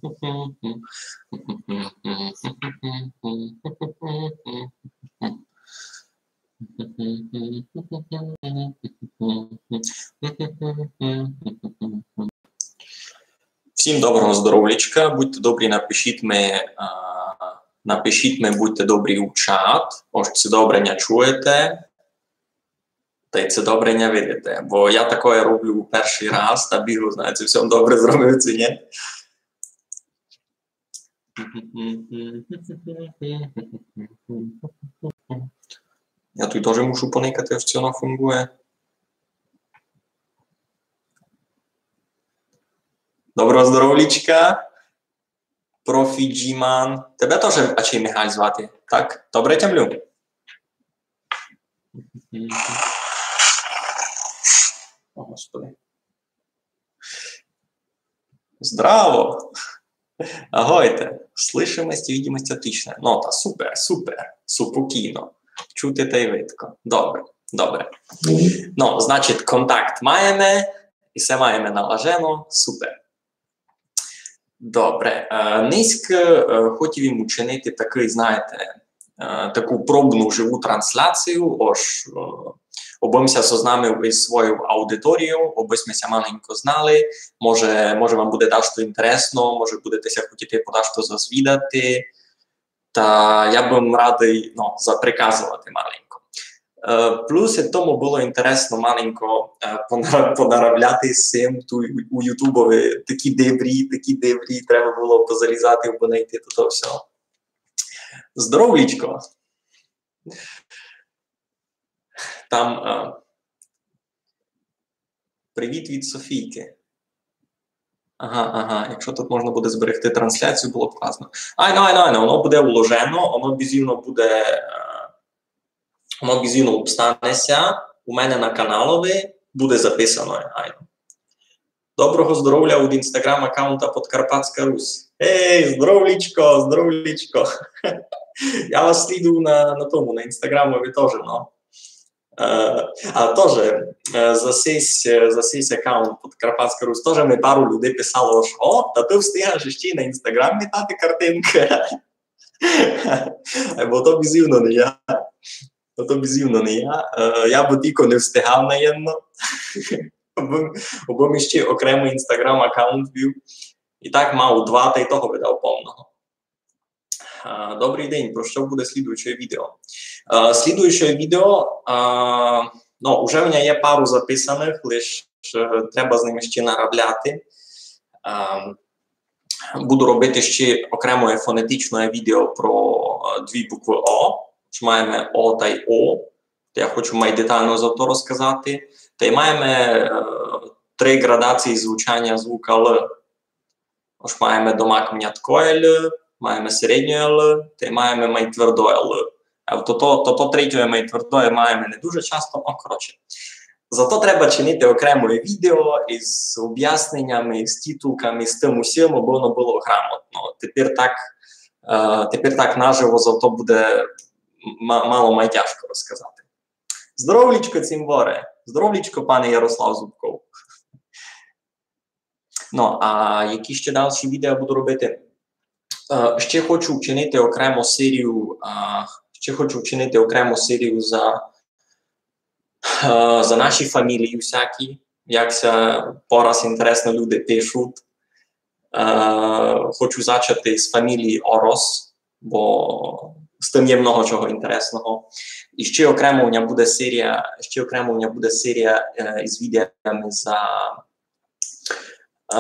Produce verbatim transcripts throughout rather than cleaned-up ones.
Всім доброго здоровлячка, будьте добрі, напишіть ми, а, напишіть ми, будьте добрі, у чат, ож ци добре ня чуєте, тай ци добре ня видите, бо я такоє роблю у першый раз, та бігу, знаєте, всьо добре зробив, ци ні. Я туй тоже мушу поникати, ож ци воно фунґує. Доброго здоровлячка. Профі Джіман. Тебе тоже ачей Михаль звати, так? Добре тямлю? О, Господи. Здраво! Агойте, слышимость і видимость отлична. Но, та супер, супер, супокійно. Чути тай видко. Добре, добре. Но, значить, контакт маєме, і всьо маєме налажено, супер. Добре, е, нынька, е, хотів им учинити такый, знаєте, е, таку пробну живу трансляцію, ож, е, обы м ся сознамив із своєю аудиторією, обы сьме ся маленько знали, може, може вам буде дашто інтересно, може будете ся хотіти подашто зазвідати, та я бы м радый, но, заприказовати маленько. Е, плюс ид тому было інтересно маленько, е, понара-, понаробляти з сим ту у, у Ютубови такі дебрі, такі дебрі, треба было позалізати, обы найти то, то всьо. Здоровлячко! Там, е, привіт від Софійки. Ага, ага, якщо тут можна буде зберегти трансляцію, было б класно. Айно, айно, айно, воно буде уложено, воно бізівно буде, е, воно бізівно обстане ся у мене на каналови, буде записано, айно. Доброго здоровля від інстаґрам-аккаунта Подкарпатська Русь. Ей, здоровлячко, здоровлячко. Я вас слідую на, на тому, на інстаґрамови тоже, но. Е, а тоже, е, за сись, е, за сись аккаунт Подкарпатська Русь тоже ми пару людей писало, ож: «О, та ты встигаш іщи на інстаґрам мітати картинкы». Бо то бізівно не я. Бо то бізівно не я. Е, я бы тілько не встигав наєдно. Обы, обы м іщи окремый інстаґрам-аккаунт вів. І так мав два, тай того видав повного. А, добрый день, про што буде слідуюче відео? А, слідуюче відео, а, но, уже в мене є пару записаных, лиш, е, треба з ними іщи наробляти. А, буду робити іщи окреме фонетичне відео про, е, дві буквы О. Ож маєме О тай О. Та я хочу май детално за то розказати. Тай маєме, е, три ґрадації звучаня звука Л. Ож маєме домак мняткоє Л, маєме середнє Л, тай маєме май твердоє Л. А тото, тото третє май твердоє маєме не дуже часто, о, коротше. Зато треба чинити окреме відео із обясненями, з титулками, з тым усім, обы воно было грамотно. Тепер так, е, тепер так наживо зато буде ма-, мало май тяжко розказати. Здоровлячко, цімборе! Здоровлячко, пане Ярослав Зубков! Но, а які іщи дальші відео буду робити? Е, іщи хочу вчинити окрему серію, а, іщи хочу вчинити окрему серію за, е, за наші фамілії всякі, як ся пораз інтересно люди пишуть. Е, хочу зачати з фамілії Орос, бо з тым є много чого інтересного. І іщи окремо у мене буде серія, іщи окремо у мене буде серія, е, із відеями за, е,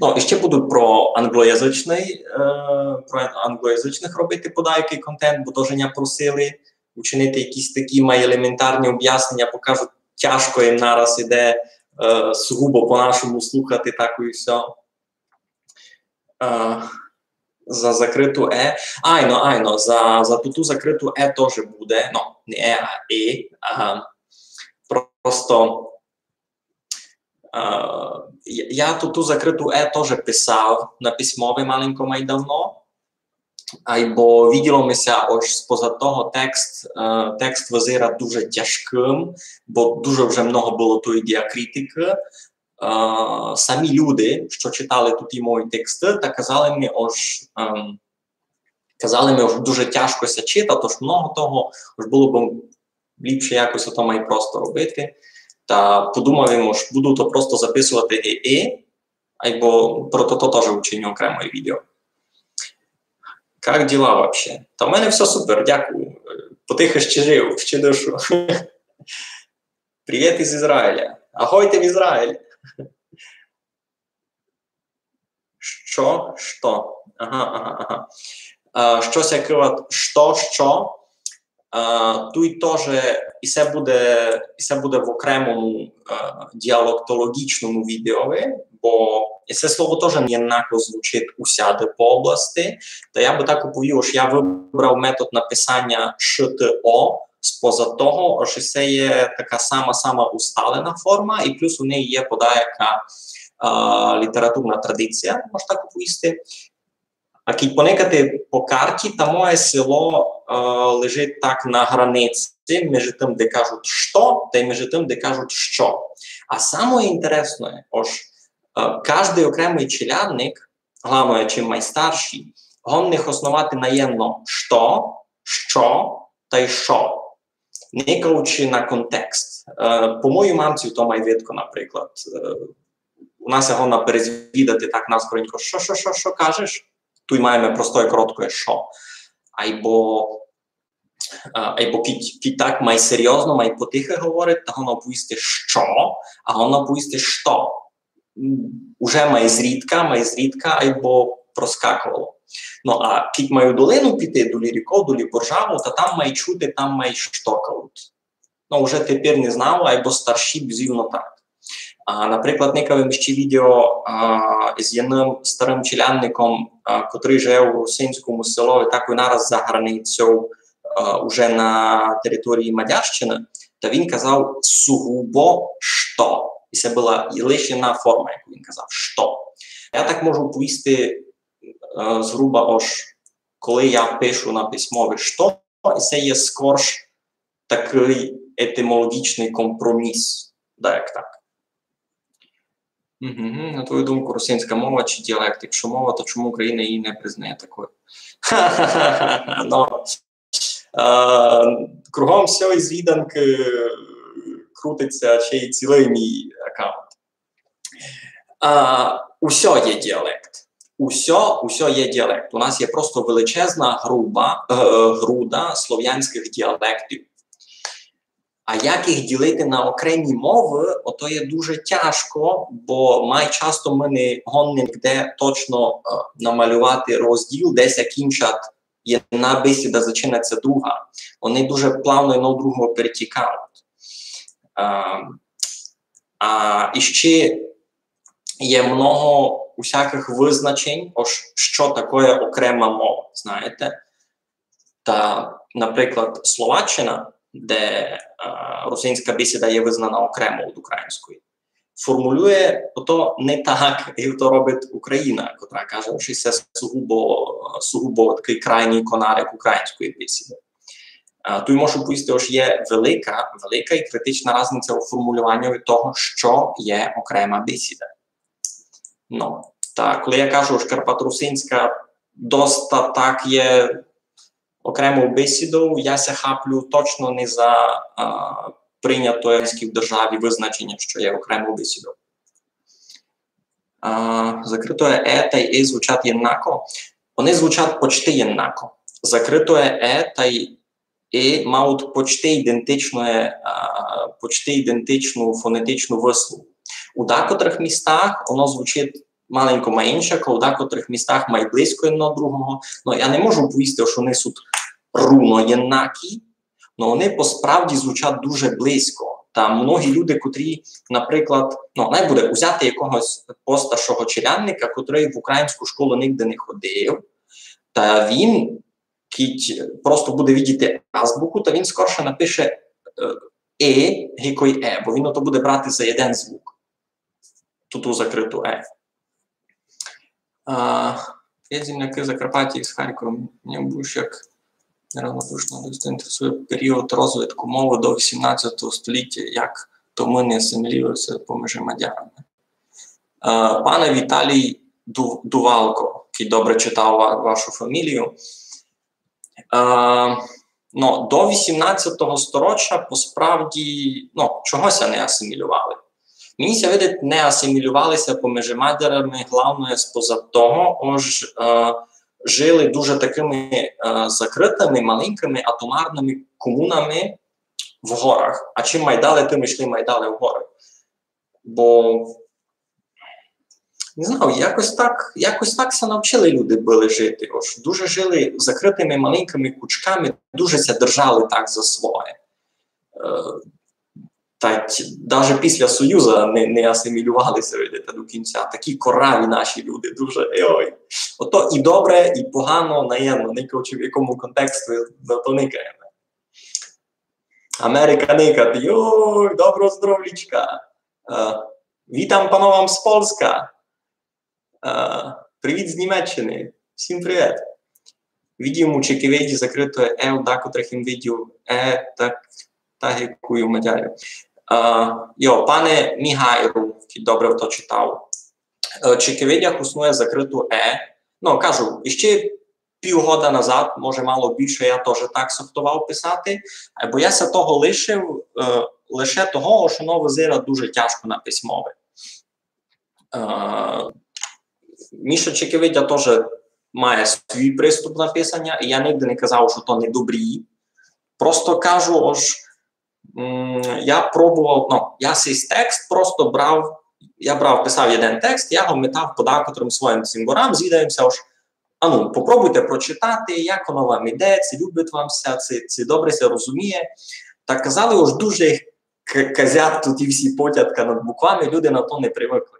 но, і іщи буду про англоязычный, е, про англоязычных робити подаякый контент, бо тоже ня просили учинити якісь такі май елементарні обясненя, бо кажуть, тяжко їм нараз іде, е, сугубо по-нашому слухати так і всьо. Е, за закрыту Е. Айно, айно, за, за туту закрыту Е тоже буде. Но, не Е, а И. Ага. Просто, е, я, я туту закрыту Е тоже писав на письмови маленько май давно. Айбо виділо ми ся, ож споза того текст, е, текст визира дуже тяжкым, бо дуже вже много было тої діакритикы. е, самі люди, што читали туй мої тексты, та казали ми, ож, ем, казали ми, ож дуже тяжко ся читати, ож много того, ож было бы ліпше якось ото май просто робити. Та подумав им, ож буду то просто записовати і, і, айбо про то, то тоже учиню окреме відео. Як діла вообще? Та в мене всьо супер, дякую. Потихы ще жив, ще дышу. Привіт із Ізраїля. Агойте в Ізраїль. Што? Што? Ага, ага, ага. А, што ся кыват, што, што? А, туй тоже, і се буде, і се буде в окремому, е, діалектологічному відеови, бо і се слово тоже не єднако звучить усяде по области. Та я бы так уповів, ож я выбрав метод написаня ш т о, споза того, ож се є така сама-сама усталена форма, і плюс у неї є подаяка, е, літературна традиція, мож так уповісти. А кідь поникати по карті, та моє село, е, лежить так на границі межи тым, де кажуть што, та й межи тым, де кажуть што. А саме інтересне, ож, е, каждый окремый челядник, главно чим майстарші, годен хосновати наєдно што, што та й шо, никаючи на контекст. Е, по моїй мамці то май видко, наприклад. Е, у нас його на перезвідати так наскоренько: «Што, што, што, што кажеш?» Туй маєме простоє короткоє «што». Айбо, е, айбо кідь, кідь так май серйозно, май потихы говорить, та годен повісти «што», а годен повісти «што». М, уже май зрідка, май зрідка, айбо проскаковало. Ну, а кідь май у долину піти, долі ріков, долі Боржаву, та там май чути, там май штокають. Ну, уже тепер не знав, айбо старші бзувно так. А, наприклад, никав им іщи відео, а, з єдным старым челядником, а, котрый жив у русинському селови, так і нараз за границьов, а, уже на території Мадярщины, та він казав сугубо «што». І се была лише єдна форма, яку він казав, «што». Я так можу повісти, е, згруба, ож коли я пишу на письмови «што», і се є скорш такый етимологічный компроміс, даяк так. Мгм. На твою думку, русинська мова чи діалект? Якщо мова, то чому Україна її не признає такою? Ну, е, кругом сьої звіданкы крутиться ще й цілый мій акаунт. А, усьо є діалект. Усьо, усьо є діалект. У нас є просто величезна груба, е, груда слов'янськых діалектів. А як їх ділити на окремі мовы, ото є дуже тяжко, бо май часто мы не годні нігде точно, е, намалювати розділ, де ся кінчать єдна бесіда, зачинать ся друга. Они дуже плавно єдно в другого перетікають. Е, а іщи є много усякых визначень, ож што такоє окрема мова, знаєте. Та, наприклад, Словаччина, де, е, русинська бесіда є визнана окремо од української, формулює ото не так, як то робить Україна, котра каже, ож се сугубо, сугубо такый крайній конарик української бесіды. А, туй можу повісти, ож є велика, велика і критична разниця у формулюванні того, што є окрема бесіда. Ну, та коли я кажу, ож карпаторусинська доста так є окремов бесідов, я ся хаплю точно не за, а, прийнятоє в державі визначеня, што є окремов бесідов. А, закрытоє е тай и звучать єднако. Они звучать почти єднако. Закрытоє е тай и мають почти ідентичноє, а, почти ідентичну фонетичну вислову. У дакотрых містах оно звучить маленько май иншак, у дакотрых містах май близько єдно другого. Но я не можу повісти, што они суть руно єднакі, но они посправді звучать дуже близько. Та многі люди, котрі, наприклад, ну, най буде, узяти якогось постаршого челядника, котрый в українську школу нигде не ходив, та він, кідь просто буде видіти азбуку, та він скорше напише, е, и, гикой е, бо він ото буде брати за єден звук. Туту закрыту е. А, є землякы в Закарпатті з Харкова, мені більш як неравнодушно досить інтересує період розвитку мови до вісімнадцятого століття, як то мы не асимілювали ся поміж мадярами. Пане Віталій Ду-, Дувалко, кидь добре читав ва-, вашу фамілію. Е, ну, до вісімнадцятого сторіччя, по справді, ну, чого ся не асимілювали? Мені ся видить, не асимілювали ся поміж мадярами, главноє споза того, ож, е, жили дуже такыми, е, закрытыми, маленькыми, атомарными комунами в горах. А чим май дале, тым йшли май дале в горы. Бо, не знаю, якось так, якось так ся навчили люди были жити. Ож дуже жили закрытыми маленькыми кучками, дуже ся держали так за своє. Е, та й даже після Союза не, не асимілювали ся, видите, до кінця. Такі кораві наші люди, дуже, ой. Ото і добре, і погано, наєдно, никаючи в якому контексті на то никаєме. Америка никать, йой, доброго здоровлічка. Е, вітам пановам з Польска. Е, привіт з Німеччини. Всім привіт. Видів у Чеківеді закрыто е, у дакотрых им видів е, так, так як у мадярів. Е, йо, пане Міхайлу, кидь добре то читав. Е, Чеківедя хуснує закрыту е. Ну, кажу, іщи пів года назад, може, мало більше, я тоже так сохтовав писати, е, бо я ся того лишив, е, лише того, што воно визирать дуже тяжко на письмови. Е, Міша Чеківедя тоже має свій приступ на писаня, і я нигде не казав, што то не добрі. Просто кажу, ож, м, я пробовав, ну, я сей текст просто брав, я брав, писав єден текст, я го метав по дакотрым своїм цимборам, звідав им ся, ож, ану, попробуйте прочитати, як воно вам іде, ци любить вам ся, ци, ци добре ся розуміє. Та казали, ож дуже їх к-, казять туй і всі потятка над буквами, люди на то не привыкли.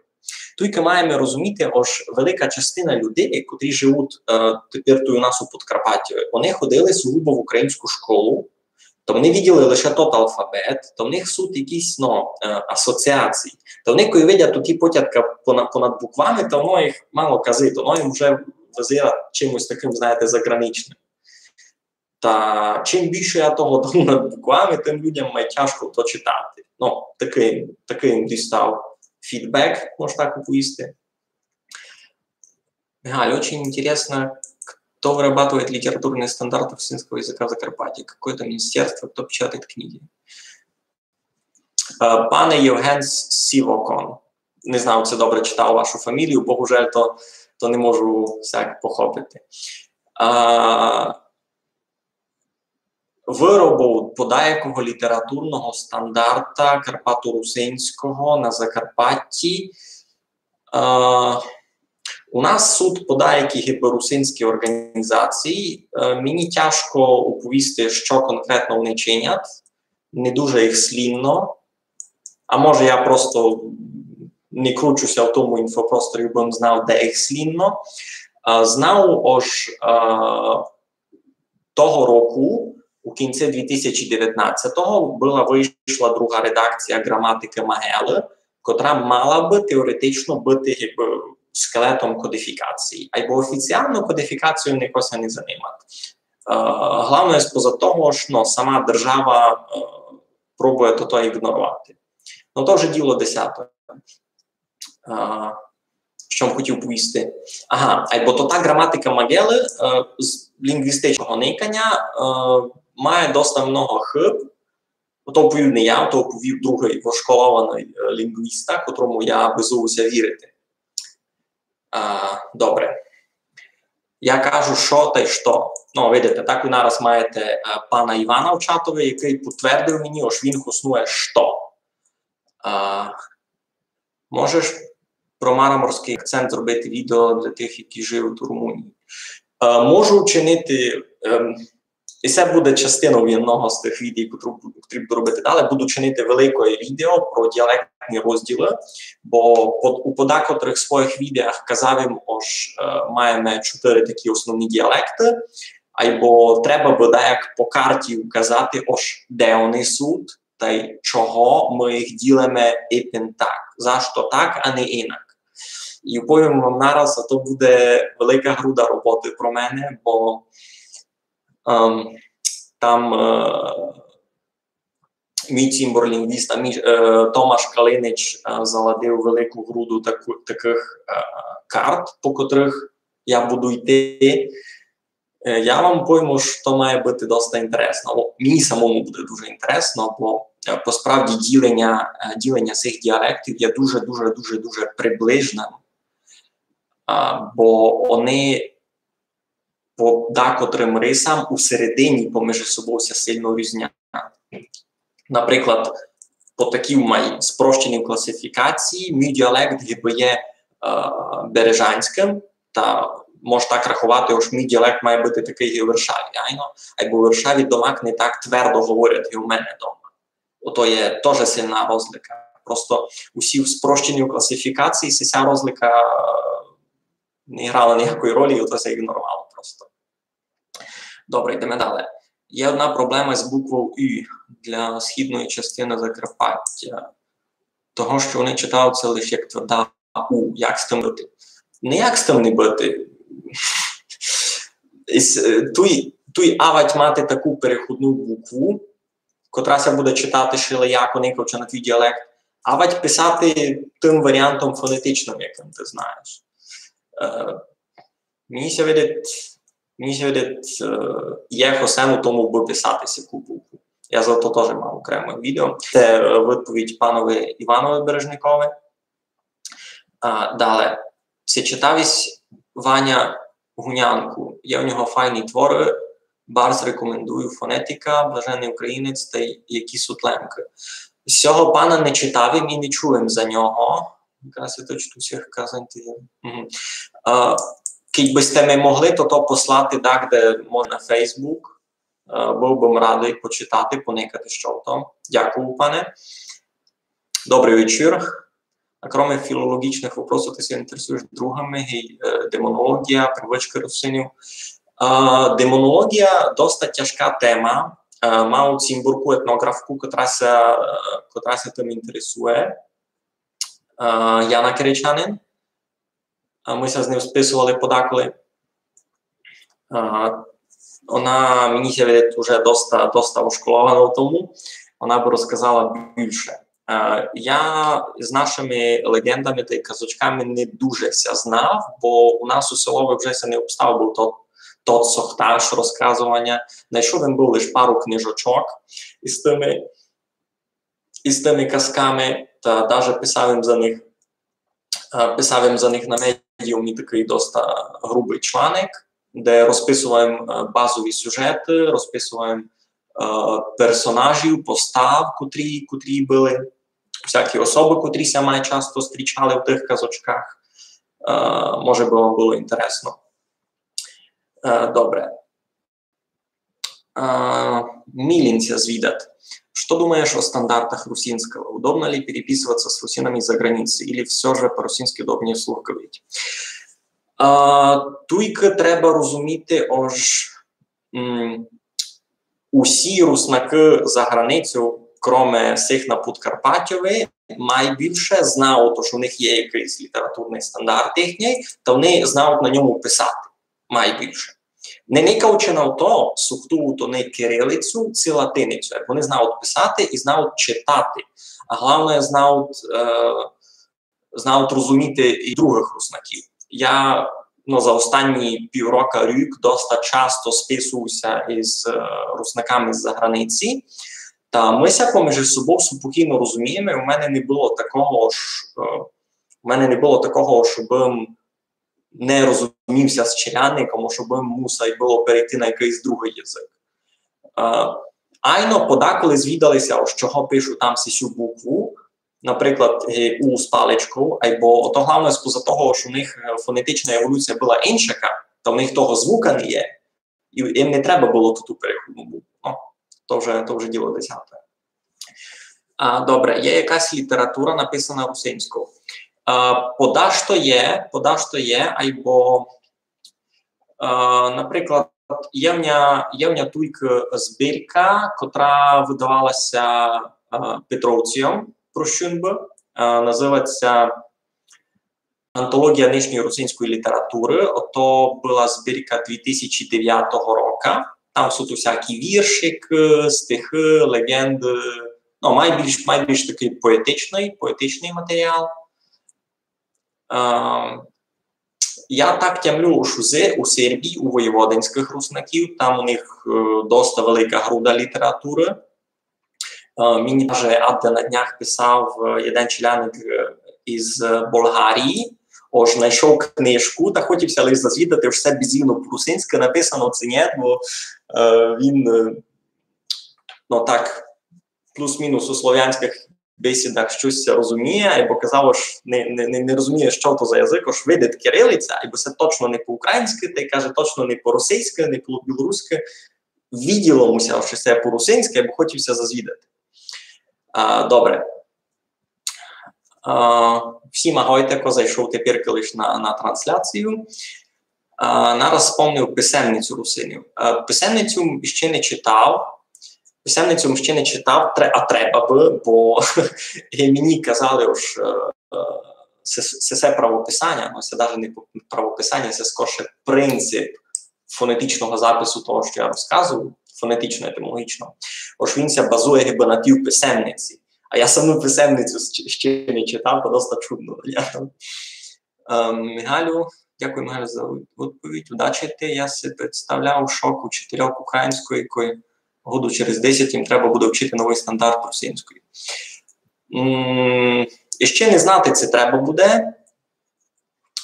Туйка маєме розуміти, ож велика частина людей, котрі живуть, е, тепер туй у нас у Подкарпатті, вони ходили сугубо в українську школу, то вони виділи лише тот алфабет, то в них суть якісь, ну, е, асоціації. То вони, коли видять туй ті потятка понад, понад буквами, то воно їх мало казить, воно їм вже визирать чимось такым, знаєте, заграничным. Та чим більше я того дам над буквами, тым людям май тяжко то читати. Ну, такый, такый им дістав фідбек, можна так оповісти. Галь, очень интересно, кто вырабатывает литературные стандарты русинского языка в Закарпатье? Какое-то министерство, кто печатает книги? Е, пане Євген С-, Сівокон. Не знаю, ци добре читав вашу фамілію, бо, жаль, то, то не можу всяк похопити. Е, выробов подаякового літературного стандарта карпаторусинського на Закарпатті. Е, у нас суть подаякі гибы русинські орґанізації. Е, мені тяжко оповісти, што конкретно вони чинять. Не дуже їх слідно. А може, я просто не кручу ся в тому інфопросторі, бо м знав, де їх слідно. Е, знав, ож, е, того року, у кінці дві тисячі девятнадцятого, была вышла друга редакція ґраматикы Магелы, котра мала бы теоретично быти гибы скелетом кодифікації. Айбо офіціално кодифікацією нико ся не занимать. Е, главноє споза того, ож, ну, сама держава, е, пробує тото ігноровати. Ну, то вже діло десяте. Е, што м хотів повісти? Ага, айбо то та ґраматика Магелы, е, з лінґвістичного никаня, е, має доста много хыб. То повів не я, то повів другый вошколованый, е, лінґвіста, котрому я безуву ся вірити. Е, добре. Я кажу, што тай што. Ну, видите, так вы нараз маєте, е, пана Івана в чатови, якый потвердив мені, ож він хоснує што. Е, можеш про мараморськый акцент зробити відео для тых, які живуть у Румунії? Е, можу вчинити, ем, і се буде частинов єдного з тых відео, котру бу-, котрі буду робити далі. Буду чинити великоє відео про діалектні розділы, бо по-, у подакотрых своїх відеах казав им, ож, е, маєме чотыри такі основні діалекты, айбо треба бы даяк по карті указати, ож де они суть, тай чого мы їх ділиме ипен так, зашто так, а не инак. І повім вам нараз, а то буде велика груда роботы про мене, бо, ем, там, е, мій цімбор-лінґвіст, а мій, е, Томаш Калинич, е, заладив велику груду таку, такых, е, карт, по котрых я буду йти. Е, я вам повім, што має быти доста інтересно. Бо мені самому буде дуже інтересно, бо, е, посправді діленя, е, діленя сих діалектів є дуже, дуже, дуже, дуже приближным. А, бо они по дакотрым рисам усередині поміж собою ся сильно різнять. Наприклад, по такій май спрощеній класифікації мій діалект гибы є, е, бережанськым, та мож так раховати, ож мій діалект має быти такый ги у Варшаві, айно, айбо у Варшаві домак не так твердо говорять, ги у мене дома. Ото є тоже сильна розлика. Просто усі в спрощеній класифікації, ся, ся розлика, е, не грала ніякої ролі, і ото ся ігнорувало просто. Добре, йдеме далі. Є одна проблема з буквою Ю для східної частини Закарпаття. Того, што вони читають ся лише як тверда У. Як з тым быти? Не як з тым не быти. Ис-, е, туй, туй авадь мати таку переходну букву, котра ся буде читати шелияко, никавчи на твій діалект, авадь писати тым варіантом фонетичным, якым ты знаєш. Е, мені ся видить, мені ся видить, е, є хосен у тому, бы писати сяку букву. Я за то тоже мав окреме відео. Се, е, відповідь панови Іванови Бережникови. А, дале. Се читав єсь Ваня Гунянку. Є у нього файні творы. Барз рекомендую. Фонетика, Блаженный українець та й Які суть лемкы. Сього пана не читав им і не чув им за нього. Якраз я точно всіх казань ти є. Мгм. А, кидь бы сьте ми могли, то, то послати, так, де можна на Facebook. Е, быв бы м радый почитати, поникати, што то. Дякую, пане. Добрый вечір. А кроме філологічных вопросів, ты ся інтересуєш другыми, ги-, е, демонологія, привычкы русинів. Е, демонологія доста тяжка тема. Е, мав цімборку етнографку, котра ся, е, котра ся тым інтересує. Е, Яна Киричанин. А мы ся з ним списовали подаколи. А, она, мені ся видить, уже доста, доста ошколована в тому. Она бы розказала бульше. А, я з нашыми леґендами та й казочками не дуже ся знав, бо у нас у селови вже ся не обстав быв тот, тот сохташ розказованя. Найшов им быв лиш пару книжочок із тыми, із тыми казками, та даже писав им за них, е, писав им за них на Медіумі такый доста грубый чланок, де розписовав им, е, базові сюжеты, розписовав им, е, персонажів, постав, котрі, котрі были, всякі особы, котрі ся май часто зустрічали в тых казочках. Е, може бы вам было інтересно. Е, добре. А, Милин ся звідат. Что думаешь о стандартах русинского? Удобно ли переписываться с русинами из-за границы? Или всё же по-русински удобнее вслух говорить? А, туйкы треба розуміти, ож, м, усі руснакы за границю, кроме сих на Подкарпатьови, май бульше знають, ож у них є якыйсь літературный стандарт їхній, та они знають на ньому писати. Май бульше. Не никавчи на то, сохтують они кирилицю ци латиницю, як они знають писати і знають читати. А главноє, знають, е, знають розуміти і другых руснаків. Я, ну, за останні піврока, рік доста часто списую ся із, е, руснаками з-за границі. Та мы ся поміж собою супокійно розумієме. У мене не было такого, ож, е, у мене не было такого, щоб не розумів ся з челядником, ож бы мусай было перейти на якыйсь другый язык. Е, айно подаколи звідали ся, ож чого пишу там сисю букву, наприклад, ги У з паличков, айбо ото главноє споза того, ож у них, е, фонетична еволюція была иншака, та у них того звука не є, і їм не треба было ту, ту переходну букву. Ну, то вже, то вже діло десяте. А, добре, є якась література, написана русинською? А, подашто є, подашто є, айбо, а, наприклад, є в ня, є в ня туйк збірка, котра выдавала ся, а, Петровційом, прощун бы, а, называть ся Антологія нынішньої русинської літературы, ото была збірка дві тисячі девятого рока. Там суть усякі віршикы, стихы, леґенды, Ну, май більш, май більш такый поетичный, поетичный матеріал. Е, я так тямлю, што у Се-, у Сербії, у воєводинськых руснаків, там у них, е, доста велика груда літературы. Е, мені даже адде на днях писав, е, єден челядник, е, із Болгарії, ож знайшов книжку, та хотів ся лиш зазвідати, ож се бизівно по-русинськы написано ци нє, бо, е, він, е, ну так, плюс-мінус у словянськых бесідах штось розуміє, айбо казав, ож не, не, не, не розуміє, што то за язык, ож видить кирилиця, айбо се точно не по-українськы, тай каже, точно не по-русинськы, не по-білоруськы. Виділо му ся, што се по-русинськы, айбо хотів ся зазвідати. А, добре. А, всім агойте, ко зайшов тепер лиш на, на трансляцію. А, нараз спомнив писемницю русинів. А, писемницю ще не читав. Писемницю ще не читав, тре-, а треба бы, бо мені казали, ож, е, е, се, се, се правописаня, ну, се даже не п-, правописаня, се скорше принцип фонетичного запису того, што я розказую, фонетично-етимологічного. Ож він ся базує гибы на тій писемниці. А я саму писемницю ще, ще не читав, то доста чудно. Я там, е, Мигалю, дякую, Мигалю, за відповідь. Удачі ти. Я си представляв шок учительок української, коли году через десять їм треба буде вчити новый стандарт русинської. М, і ще не знати, ци треба буде.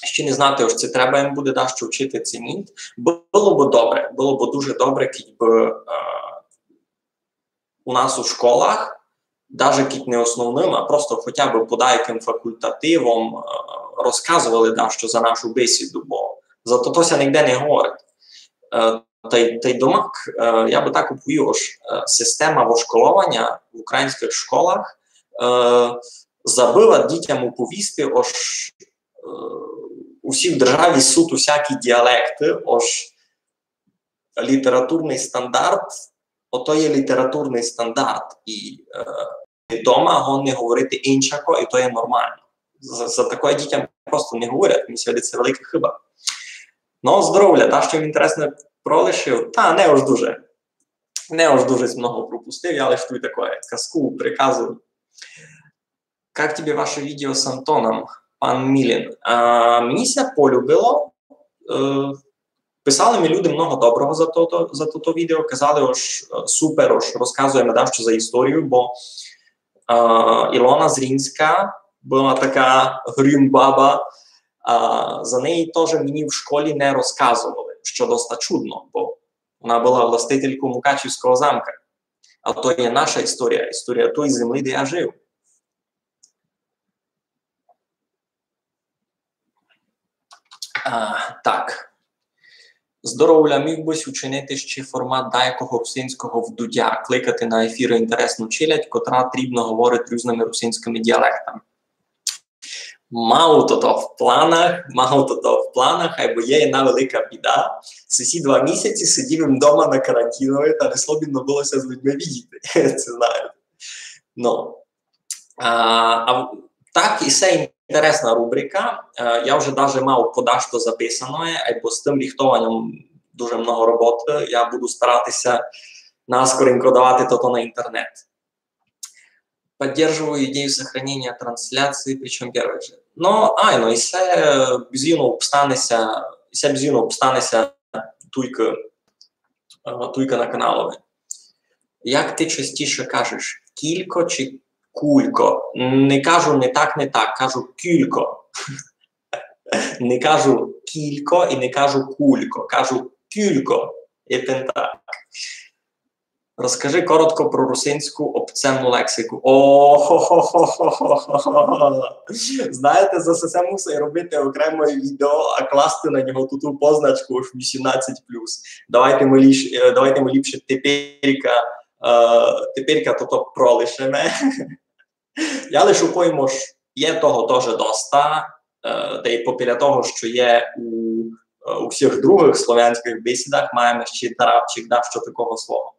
Ще не знати, ож ци треба їм буде дашто вчити, ци ні. Было бы добре, было бы дуже добре, кидь бы, е, у нас у школах, даже кидь не основным, а просто хотя бы по дайкым факультативам, е, розказовали дашто за нашу бесіду, бо за то, то ся нигде не говорить. Е, тай, тай домак, е, я бы так оповів, ож, е, система вошколованя в українськых школах, е, забыла дітям оповісти, ож, е, у всій державі суть усякі діалекты, ож літературный стандарт, ото є літературный стандарт, і, е, дома годні говорити инчако, і то є нормално. За, за такоє дітям просто не говорять, мені ся видить, се велика хыба. Но, здоровля, та, што им інтересне пролишив, та, не ож дуже. Не ож дуже много пропустив, я лиш туй такоє казку, приказую. Как тобі ваше відео з Антоном, пан Мілін? А, мені ся полюбило. Е, писали ми люди много доброго за тото, за тото відео, казали, ож, е, супер, ож розказуєме дашто за історію, бо, е, Ілона Зрінська была така грюмбаба, а за неї тоже мені в школі не розказовали, што доста чудно, бо она была властительков Мукачівського замка. А то є наша історія, історія тої землі, де я жив. А, так. Здоровля, міг бысь учинити ще формат даякого русинського в Дудя, кликати на ефіры інтересну челядь, котра трібно говорить різными русинськыми діалектами. Мав тото в планах, мав тото в планах, айбо є єдна велика біда. Сесі два місяці сидів им дома на карантинови, та не слобідно было ся з людьми видіти. Се знаєте. Но. А, а в-, так, і се інтересна рубрика. Е, я вже даже мав подашто записаноє, айбо з тым ріхтованьом дуже много роботы. Я буду старати ся наскоренько давати тото на інтернет. Поддерживаю идею сохранения трансляции, причём первой же. Но, ай, но, і се, е, бизівно обстане ся, і се бизівно обстане ся туйка, е, туйка на каналови. Як ти частіше кажеш, кілько чи кулько? Не кажу не так, не так, кажу кілько. Не кажу кілько і не кажу кулько, кажу кілько. І тим так. Розкажи коротко про русинську обсценну лексику. О, хо-хо-хо. Знаєте, за се мусить робити окреме відео, а класти на нього ту, ту позначку, ож вісімнадцять плюс. Давайте мы ліпше, е, давайте мы ліпше теперька, е, теперька тото пролишиме. Я лише повім, ож є того тоже доста, е, та й попіля того, што є у, е, у всіх другых словянськых бесідах, маєме ще й тарабчик, да, што такого свого.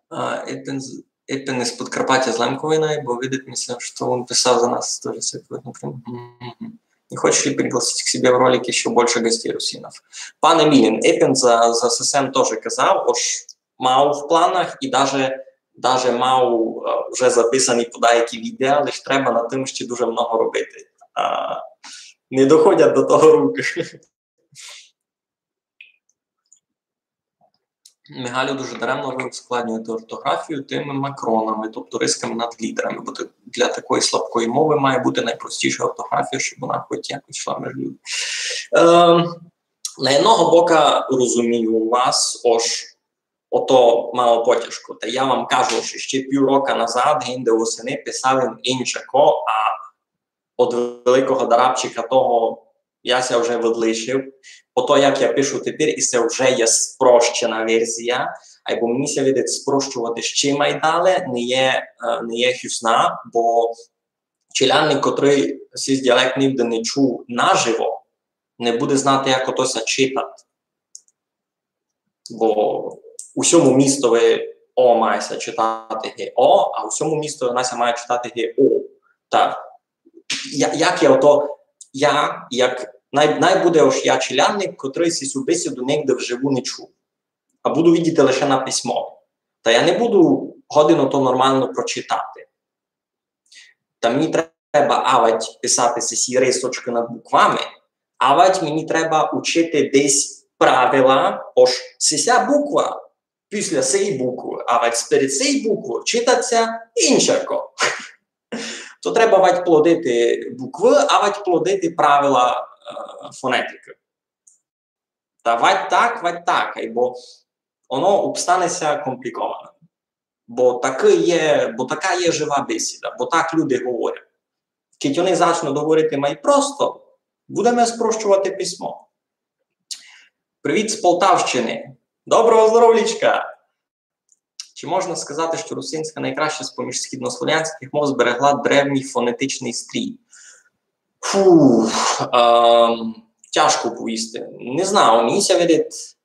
А, епен з-, епен із Подкарпатя з Лемковина, бо видить ми ся, што він писав за нас тоже, се видно прямо. Мгм. Не хочеш ли пригласить к себе в ролики ще більше гостей русинов? Пане Мілін, епен за, за сесе тоже казав, ож мав в планах і даже даже мав е, вже записані подаякі відео, лиш треба над тым ще дуже много робити. А не доходять до того руки. Мигалю, дуже даремно ви ускладнюєте ортографію тими макронами, тобто рисками над літерами, бо ти- для такої слабкої мови має бути найпростіша ортографія, щоб вона хоч якось йшла між люди. Е, на одного бока розумію вас, ож ото мало потяжко. Та я вам кажу, що ще пів рока назад, гинде восени, писав им иншако, а од великого дарабчика того я ся вже відлишив. Ото, як я пишу тепер, і се вже є спрощена верзія, айбо мені ся видить спрощовати ще май дале, не є, е, не є хюсна, бо челядник, котрый сись діалект нигде не чув наживо, не буде знати, як ото ся читати. Бо у сьому містови О має ся читати ги О, а у сьому містови вона ся має читати ги О. Та я, як я ото, я, як най, най буде ож я челядник, котрый сисю бесіду нигде вживу не чув, а буду видіти лише на письмови. Та я не буду годен ото нормално прочитати. Та мені треба авать писати сесі рисочкы над буквами, авать мені треба учити десь правила, ож сися буква після сеї буквы, авать сперед сеї буквы читать ся иншако. То треба авать плодити буквы, авать плодити правила е, фонетикы. Та вать так, вать так, айбо оно обстане ся компліковане. Бо такы є, бо така є жива бесіда, бо так люди говорять. Кідь они зачнуть говорити май просто, будеме спрощовати письмо. Привіт з Полтавщины. Доброго здоровлічка! Чи можна сказати, що русинська найкраще з-поміж східнослов'янських мов зберегла древній фонетичний стрій? Фу, ем, тяжко повісти. Не знаю, мені ся видить,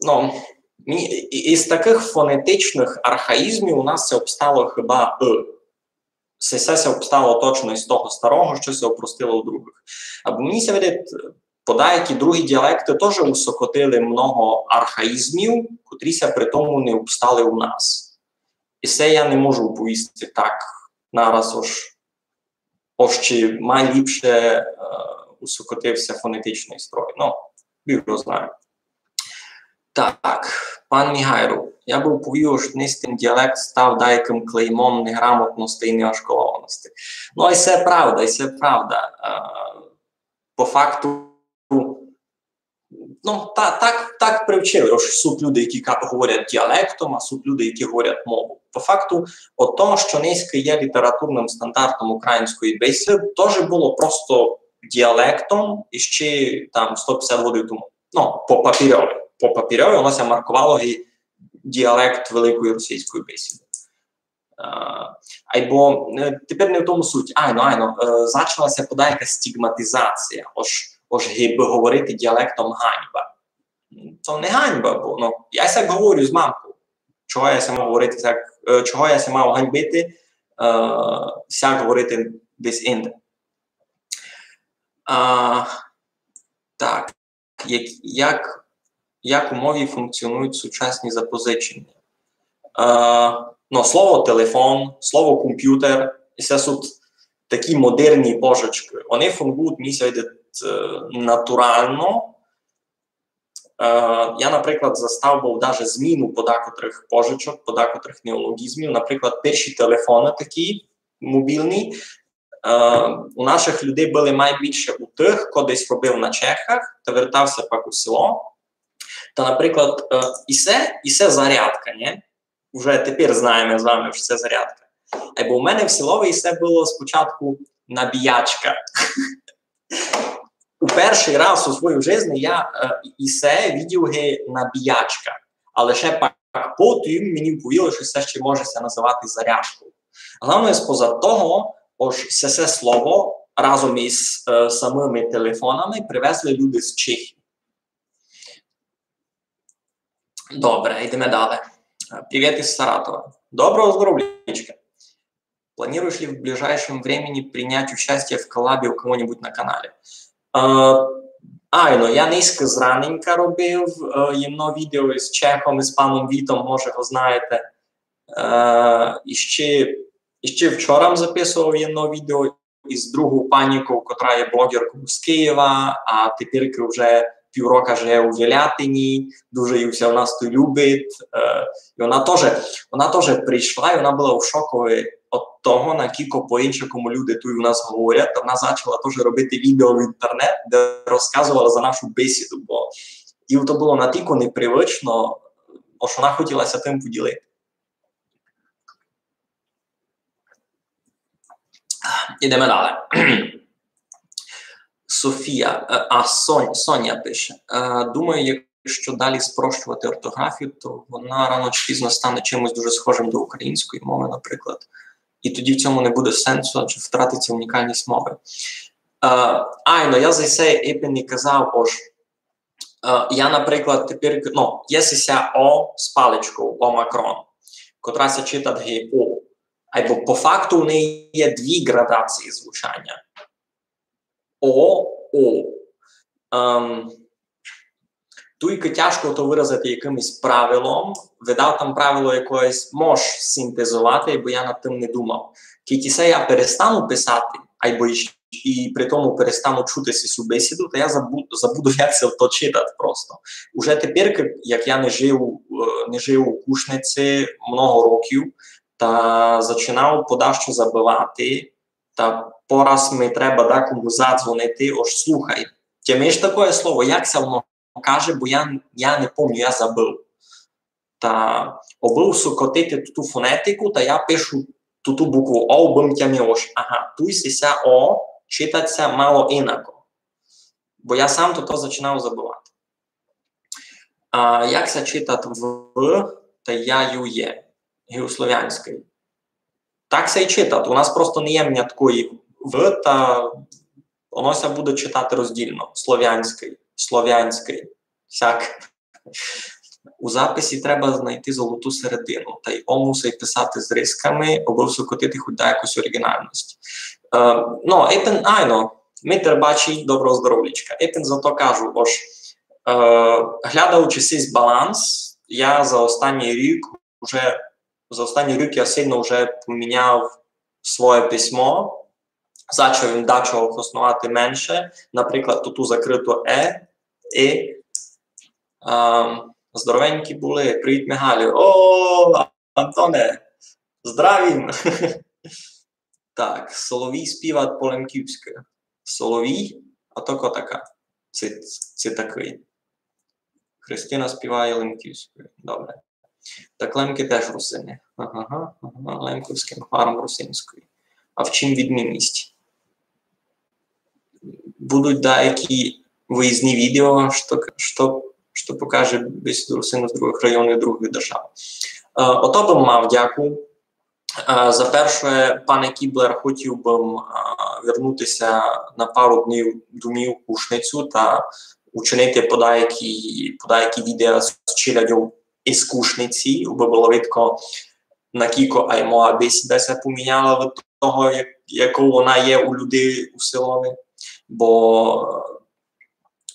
ну, мені, і- із таких фонетичних архаїзмів у нас ся обстало хіба «ы». Се, се ся обстало точно із того старого, што ся опростило у других. Або мені ся видить, подаякі другі діалекты тоже усокотили много архаїзмів, котрі ся при тому не обстали у нас. І се я не можу повісти так нараз, ож, ож чи май ліпше е, усокотив ся фонетичный строй. Ну, Біг його знає. Так, пан Мігайру, я бы повів, ож днесь тым діалект став даякым клеймом неграмотности і неошколованости. Ну, і се правда, і се правда. Е, по факту, ну, та, так, так привчили, ож суть люди, які ка- говорять діалектом, а суть люди, які говорять мову. По факту, от то, што нынька є літературным стандартом української бесіды, тоже было просто діалектом іщи там сто пятдесят годин тому. Ну, по папірьови. По папірьови воно ся марковало ги діалект великої російської бесіды. Е, айбо е, тепер не в тому суть. Айно, айно, е, зачала ся подаяка стігматизація. Ож, ож гибы говорити діалектом ганьба. То не ганьба, бо ну, я сяк говорю з мамков. Чого я ся мав говорити сяк, е, чого я ся мав ганьбити, е, сяк говорити десь инде. А, так, як, як, як у мові функціонують сучасні запозичення? Е, ну, слово телефон, слово компютер, і се суть такі модерні пожичкы. Вони функціонують, мені ся видить, е, натурално. Е, я, наприклад, застав быв даже зміну подакотрых пожичок, подакотрых неолоґізмів. Наприклад, перші телефоны такі мобілні, е, у нашых людей были май більше у тых, ко десь робив на Чехах, та вертав ся пак у село. Та, наприклад, е, і се, і се зарядка, нє? Уже тепер знаєме з вами, што се зарядка. Айбо у мене в селови і се было спочатку набіячка. У першый раз у своїй жизни я е, і се видів ги набіячка. А лише пак потім мені повіли, што се ще може ся називати зарядков. Главноє, споза того, ож се, се слово разом із е, самыми телефонами привезли люди з Чехії. Добре, йдеме дале. Е, Привіт із Саратова. Доброго здоровлячка. Планируешь ли в ближайшем времени принять участие в коллабе у кого-нибудь на канале? Е, Айно, я нынька зраненька робив е, єдно відео із чехом, із паном Вітом, може го знаєте. Е, і ще, і ще вчора м записував єдно відео із другов паніков, котра є блогерков з Києва, а тепер вже піврока живе у Велятині, дуже їй ся в нас туй любить. Е, і вона тоже, вона тоже прийшла, і вона была у шокови од того, накілько по-іншакому люди туй у нас говорять. Та вона зачала тоже робити відео в інтернет, де розказувала за нашу бесіду, бо їй то было натілько непривично, ож вона хотіла ся тым поділити. Ідеме далі. Софія, е, а Сонь, Соня пише: е, думаю, якщо далі спрощувати ортографію, то вона рано чи пізно стане чимось дуже схожим до української мови, наприклад. І тоді в цьому не буде сенсу, адже втратиться унікальність мови. Е, айно, я за се епен і казав, ож е, я, наприклад, тепер, ну, є сися О з паличков, Омакрон, котра ся читать ги О. Айбо по факту у неї є дві градації звучання. О, О. Ем, туйка тяжко то выразити якымось правилом. Видав там правило якоєсь мож синтезовати, бо я над тым не думав. Кідь се я перестану писати, айбо і, і при тому перестану чути сю бесіду, та я забу-, забуду, як ся то читать просто. Уже тепер, як я не жив, е, не жив у Кушниці много років, та зачинав подашто забывати, та пораз ми треба дакому задзвонити, ож слухай, тямиш такоє слово, як ся воно каже, бо я, я не помню, я забыв. Та обыв сокотити ту фонетику, та я пишу ту, ту букву О, обым тямив, ож, ага, туй сися О читать ся мало инако. Бо я сам то, то зачинав забывати. А як ся читать В та Я Ю Є? Ги у словянській. Так ся й читать. У нас просто не є мняткої В, та воно ся буде читати роздільно. Словянський, словянський. Сяк. У записі треба знайти золоту середину, та й О мусить писати з рисками, обы всокотити хоть якусь оригінальность. Е, ну, епен, айно, Митер бачить, доброго здоровлічка. Епен зато кажу, ож, е, глядавучи сись баланс, я за останній рік уже, за останній рік я сильно вже поміняв своє письмо, зачав им дачого хосновати менше, наприклад, ту, ту закриту Е, И, ем, здоровенькі були, привіт, Мигалю. О, Антоне, здравім. Так, Соловій співать по-лемківськы. Соловій? А то ко така? Ци, ци такый. Христина співає лемківською. Добре. Так лемки теж русины. Ага, ага, лемковським паром русинською. А в чим відмінність? Будуть деякі виїзні відео, што, што, што покаже бесіду русинів з других районів і других держав. Е, ото бым мав дяку. Е, за перше, пане Кіблер, хотів бым, е, вернутися на пару днів домів у Кушницю та учинити подаякі, подаякі відео з челядьов із Кушниці, бо было видко, накілько ай моя бесіда ся поміняла від того, як, яку вона є у людей у селови. Бо,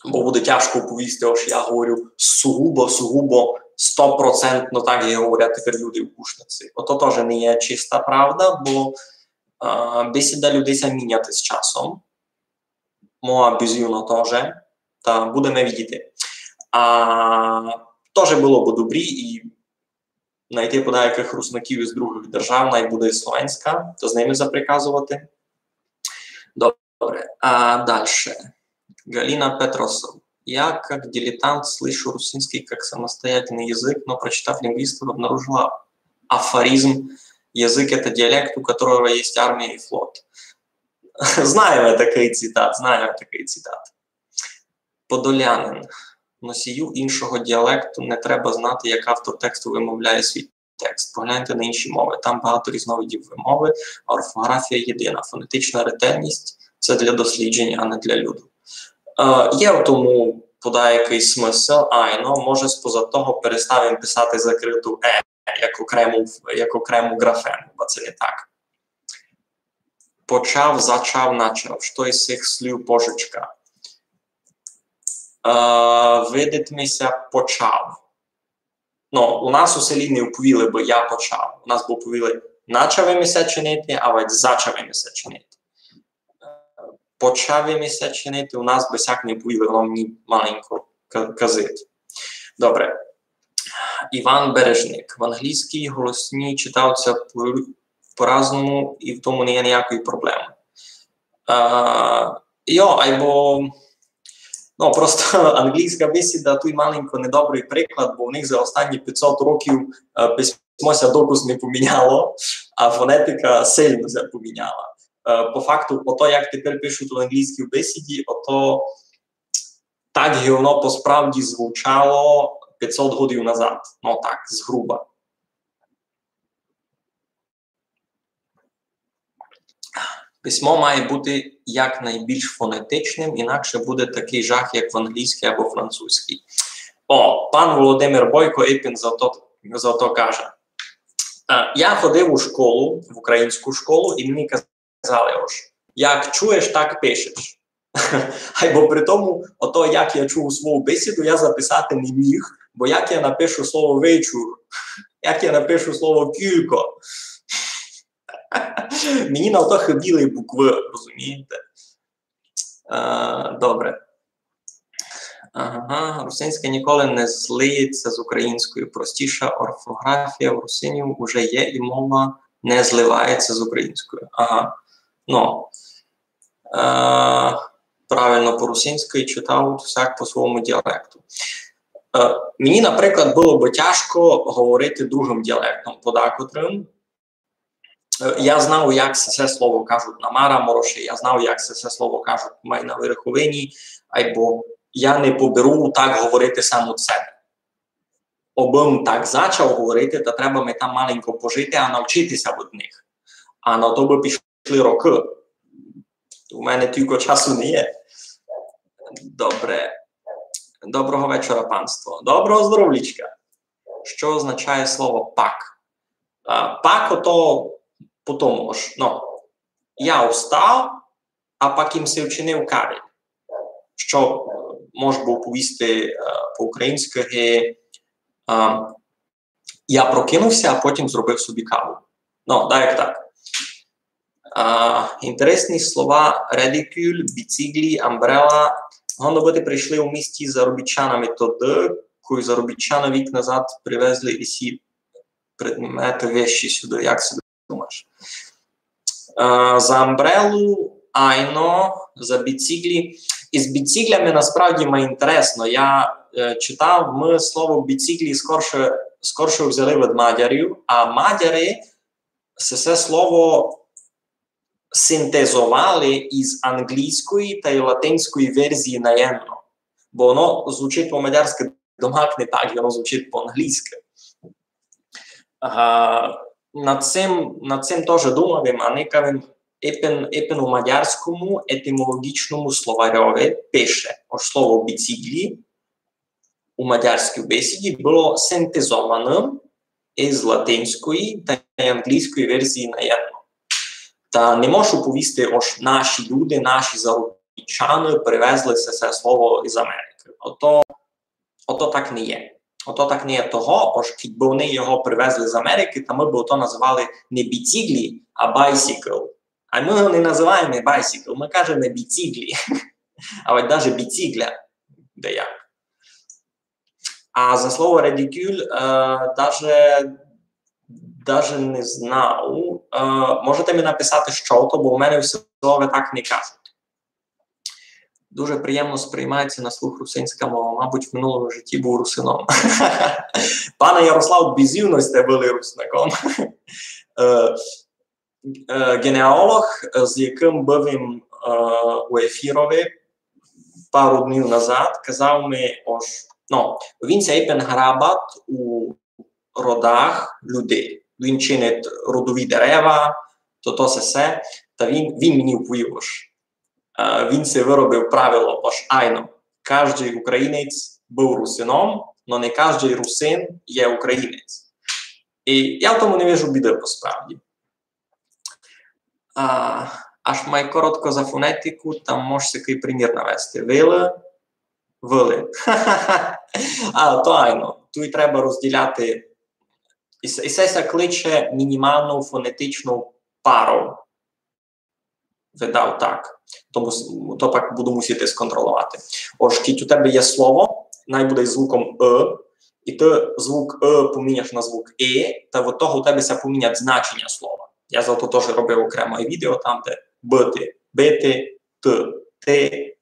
бо буде тяжко повісти, ож я говорю сугубо, сугубо стопроцентно так, як говорять тепер люди у Кушниці. Ото теж не є чиста правда, бо, а, бесіда людей ся міняти з часом. Моя безумовно теж. Та будеме видіти. А, теж было бы добрі і найти подаякых руснаків із другых держав, най буде і словенська, та з ними заприказовати. Добре, а дальше. Галина Петросов. Я, как дилетант, слышу русинский как самостоятельный язык, но, прочитав лингвистов, обнаружила афоризм: «Язык — это диалект, у которого есть армия и флот». Знаєме такый цитат, знаєме такый цитат. Подолянин. Носію іншого діалекту не треба знати, як автор тексту вимовляє свій текст. Погляньте на інші мови. Там багато різновидів вимови, а орфографія єдина. Фонетична ретельність — це для досліджень, а не для люду. Е, є в тому подаякый смысл, айно, може, споза того перестав им писати закриту Е як окрему, як окрему графему, бо це не так. Почав, зачав, начав. Што із сих слів пожичка? Е, видить ми ся, почав. Ну, у нас у селі не уповіли бы: «Я почав». У нас бы уповіли: «Начав им ся чинити», авадь «Зачав им ся чинити. Е, почав им ся чинити», у нас бы сяк не уповіли, воно мені маленько ка-, казить. Добре. Іван Бережник. В англійскій голосні читав ся по-, по-разному, і в тому не є ніякої проблеми. Е, йо, айбо, ну, просто англійска бесіда туй маленько недобрый приклад, бо в них за останні пятьсот років, е, письмо ся докус не поміняло, а фонетика сильно ся поміняла. Е, по факту, ото, як тепер пишуть в англійскій бесіді, ото так ги воно по справді звучало пятьсот годів назад. Ну так, згруба. Письмо має бути якнайбільш фонетичним, інакше буде такий жах, як в англійській або французькій. О, пан Володимир Бойко ипен за то, за то каже. Е, я ходив у школу, в українську школу, і мені казали: «Ож, як чуєш, так пишеш». Айбо при тому, ото, як я чув свою бесіду, я записати не міг, бо як я напишу слово «вечур», як я напишу слово «кілько». Мені на то хибіли буквы, розумієте? Е, добре. Ага, русинська ніколи не злиється з українською. Простіша орфографія у русинів уже є, і мова не зливається з українською. Ага. Ну, е, правильно по-русинськи читав всяк по своєму діалекту. Е, мені, наприклад, было бы тяжко говорити другым діалектом подакотрым. Е, я знав, як се, се слово кажуть на Марамороші, я знав, як се, се слово кажуть май на Верховині, айбо я не поберу так говорити сам од себе. Обым так зачав говорити, та треба ми там маленько пожити, а навчити ся од них. А на то бы пішли рокы. У мене тілько часу не є. Добре. Доброго вечора, панство. Доброго здоровлічка. Що означає слово пак? А, пак ото по тому, ож, ну, я встав, а пак им си вчинив кавель. Що, е, мож бы повісти, е, по-українськи, е, я прокинувся, а потім зробив собі каву. Ну, даяк так. А, інтересні слова: редикюль, біціґлі, амбрела. Годно быти, прийшли у місті з заробітчанами тогды, кой заробітчаны вік назад привезли ісі предметы вещі сюды. Як си думаєш? Е, за амбрелу, айно, за біціґлі. Із біціґлями насправді май інтересно. Я, е, читав, мы слово біціґлі скорше, скорше взяли од мадярів, а мадяри се, се слово синтезовали із англійської тай латинської верзії наєдно. Бо воно звучить по-мадярськи домак не так, як воно звучить по-англійськи. А, над сим, над сим тоже думав им, а никав им, ипен, ипен у мадярському етимолоґічному словарьови пише, ож слово біціґлі у мадярській бесіді было синтезованым із латинської тай англійської верзії наєдно. Та не можу повісти, ож наші люди, наші заробітчаны привезли се, се слово із Америкы. Ото, ото так не є. Ото так не є того, ож кідь бы они його привезли з Америкы, та мы бы ото называли не біціґлі, а байсікл. А мы його не называєме байсікл, мы кажеме біціґлі. Авадь даже біціґля деяк. А за слово редикюль, е, даже, даже не знав. Е, можете ми написати, што то, бо у мене в селови так не кажуть. Дуже приємно сприймається на слух русинська мова. Мабуть, в минулому житті був русином. Пане Ярослав, бізівно сьте были руснаком. Е, е, генеалог, е, з якым быв им, е, у ефірови пару днів назад, казав ми, ож, ну, він ся ипен грабат у родах людей. Він чинить родові дерева, то, то се, се. Та він, він мені уповів, ож, е, він си выробив правило, ож айно, каждый українець быв русином, но не каждый русин є українець. І я в тому не вижу біды, по справді. А, аж май коротко за фонетику, там мож сякый примір навести. Вилы, Вили. А, то айно. Туй треба розділяти. І се, і се ся кличе мінімалнов фонетичнов паров. Видав так. Тому с-, то пак буду мусити сконтроловати. Ож кідь у тебе є слово, най буде з звуком «ы», і ты звук «ы» поміняш на звук «и», та від того у тебе ся помінять значення слова. Я за то теж робив окреме відео, там, де быти, бити, ты, ти,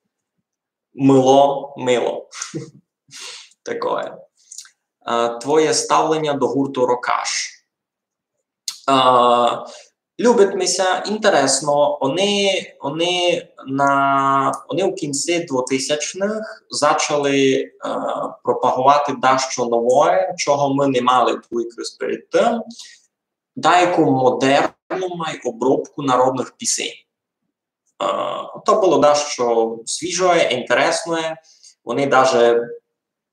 мыло, мило. Такоє. Е, твоє ставлення до гурту Рокаш. Е, любить ми ся, інтересно. Они, они на, они у кінці двотисячных зачали, е, пропаговати дещо нове, чого мы не мали туй якраз перед тым. Даяку модерну май обробку народных пісень. Е, то было дещо свіжоє, інтересноє. Они даже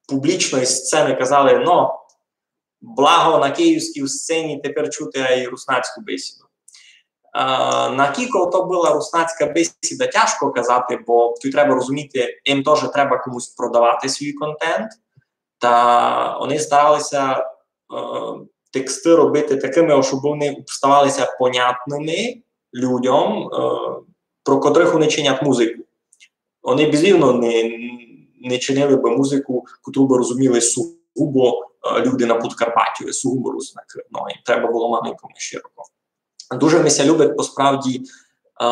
публічно із сцены казали: «Но, благо на київській сцені тепер чути ай руснацьку бесіду». Е, накілько то была руснацька бесіда, тяжко казати, бо туй треба розуміти, їм тоже треба комусь продавати свій контент. Та они старали ся, е, тексты робити такыми, щоб они ставали ся понятными людям, е, про котрых они чинять музику. Они безумовно не, не чинили бы музику, котру бы розуміли сугубо, е, люди на Подкарпаттю, сугубо руснакы. Но, їм треба было маленько широко. Дуже ми ся любить, по справді, е,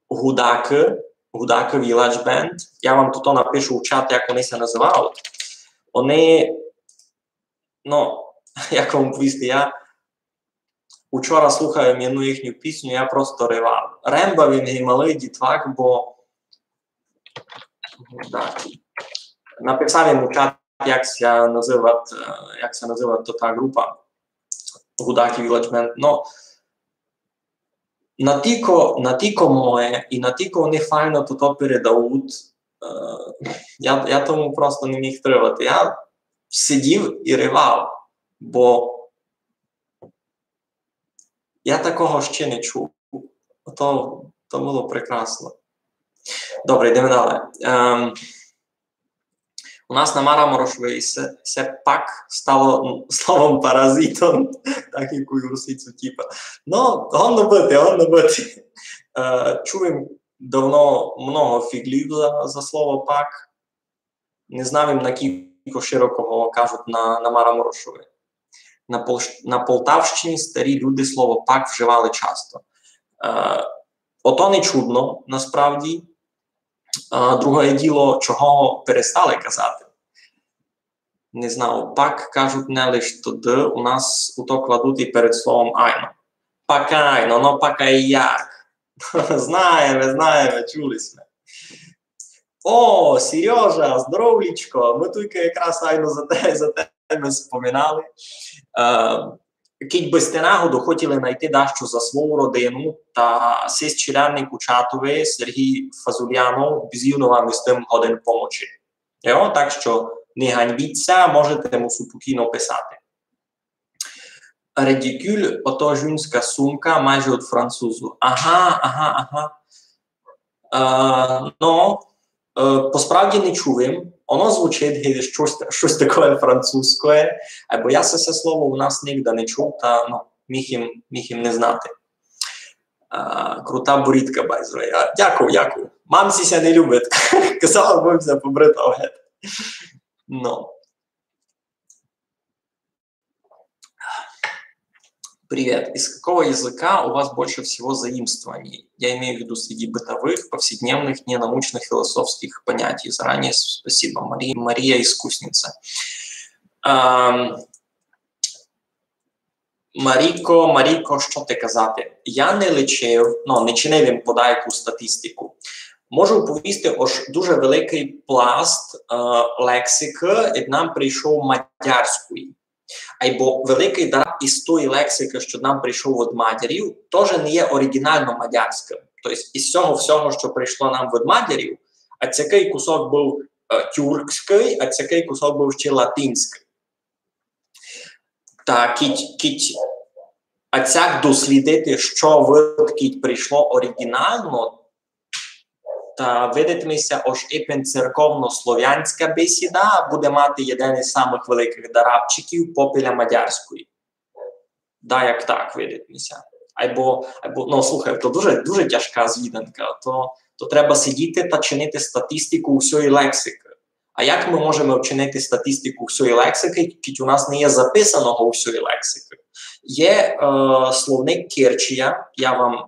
Гудакы, Гудакы Village Band. Я вам туй напишу в чат, як они ся называють. Они, ну, як вам повісти, я учора слухав їм єдну їхню пісню, я просто ревав. Рембав їм, ги малый дітвак, бо Гудакы. Написав їм у чат, як ся называть, е, як ся называть то та група. Гудакы Village Band. Но, натілько, натілько моє і натілько они файно тото передають, е, я, я тому просто не міг тривати. Я сидів і ревав, бо я такого ще не чув. То, то было прекрасно. Добре, йдеме далі. Ем, у нас на Мараморошови се, се пак стало словом паразитом, так як у Юрсицу типа. Но, годно быти, годно быти. Е, чув им давно много фіґлів за, за слово пак. Не знав им, накілько широко го кажуть на, на Мараморошови. На Пол-, на Полтавщині старі люди слово пак вживали часто. Е, ото не чудно, насправді. Е, друге діло, чого перестали казати. Не знаю, пак кажуть не лиш тоды, у нас у то кладуть і перед словом айно. Пак айно, но пак ай як. Знаєме, знаєме, чули сьме. О, Сережа, здоровлічко, мы туйка якраз айно за те, за тебе споминали. Е, кідь бы сьте нагодов хотіли найти дашто за свою родину, та сись челядник у чатови Сергій Фазулянов безумовно вам із тым годен помочи. Йо? Так што не ганьбіть ся, можете му супокійно писати. Редикюль, ото жінська сумка, майже од французу. Ага, ага, ага. Е, но, е, по справді не чув им. Оно звучить, ги штось, штось такоє французькоє, айбо я се, се слово у нас нигде не чув, та, но, міг им, міг им не знати. Е, крута борідка, by the way. А, дякую, дякую. Мамці ся не любить. Казала, бы ся побритав гет. Но. Привет. Из какого языка у вас больше всего заимствований? Я имею в виду среди бытовых, повседневных, ненаучных философских понятий. Заранее с-, спасибо. Мари-, Мария Искусница. Ам, Маріко, Маріко, што ти казати? Я не лічив, но, не чинив им подаяку статистику. Можу повісти, ож дуже великый пласт, е, лексикы ид нам прийшов мадярської. Айбо великый дар із тої лексикы, што нам прийшов од мадярів, тоже не є оригінално мадярськым. Тобто із сього всього, што прийшло нам од мадярів, а цякый кусок быв, е, тюркськый, а цякый кусок быв ще латинськый. Та кідь, кідь, а цяк дослідити, што выдкідь прийшло оригінално, Та видить ми ся, ож ипен церковнословянська бесіда буде мати єден із самых великых дарабчиків попіля мадярської. Да, як так, видить ми ся. Айбо, айбо, ну, слухай, то дуже, дуже тяжка звіданка. То, то треба сидіти та чинити статистику усьої лексикы. А як мы можеме вчинити статистику усьої лексикы, кідь у нас не є записаного усьої лексикы? Є е, словник Керчія, я вам,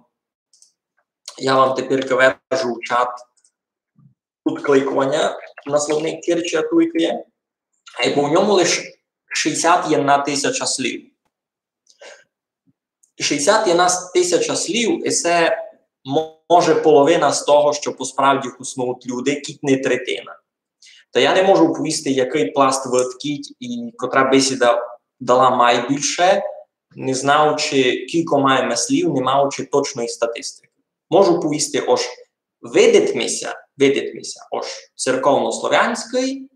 я вам тепер вержу в чат тут кликованя на словник Керчія, туйка є. Айбо в ньому лише шістдесят єдна тисяча слів. Шістдесят єдна тисяча слів, і се може половина з того, што посправді хоснують люди, кідь не третина. Та я не можу повісти, якый пласт выткіть і котра бесіда дала майбільше, не знаючи, кілько маєме слів, не маючи точної статистикы. Можу повісти, ож видить ми ся, видить ми ся, ож церковнословянськый